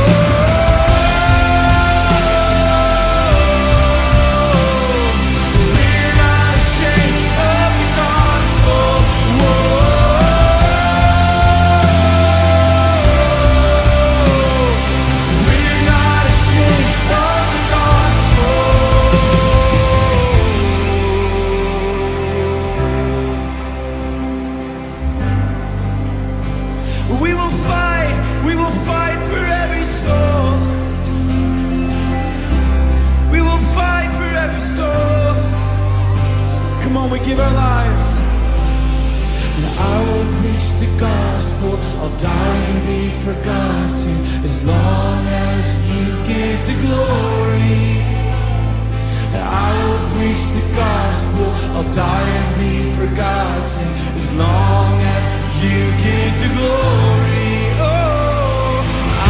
We're not ashamed of the gospel. Whoa. We're not ashamed of the gospel. We will fight for every soul. We will fight for every soul. Come on, we give our lives. And I will preach the gospel. I'll die and be forgotten as long as you get the glory. And I will preach the gospel. I'll die and be forgotten as long as you get the glory. Oh,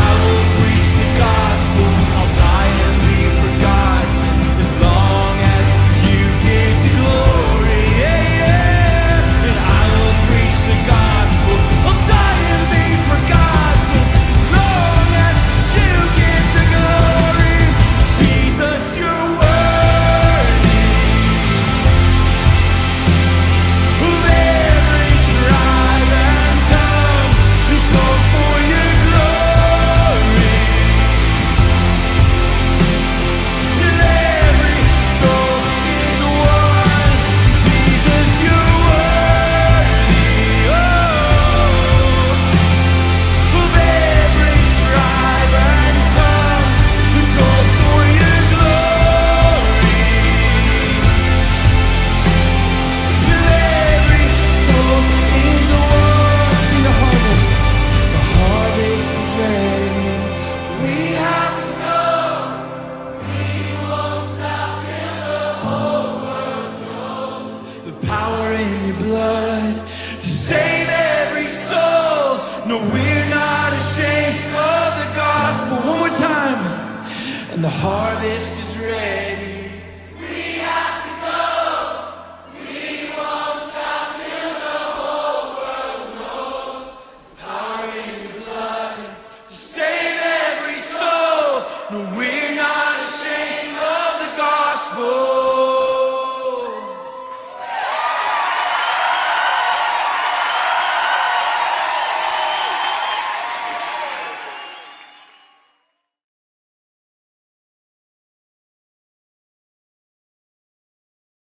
I will preach the gospel. I'll die. Power in your blood to save every soul. No, we're not ashamed of the gospel. One more time. And the harvest is ready.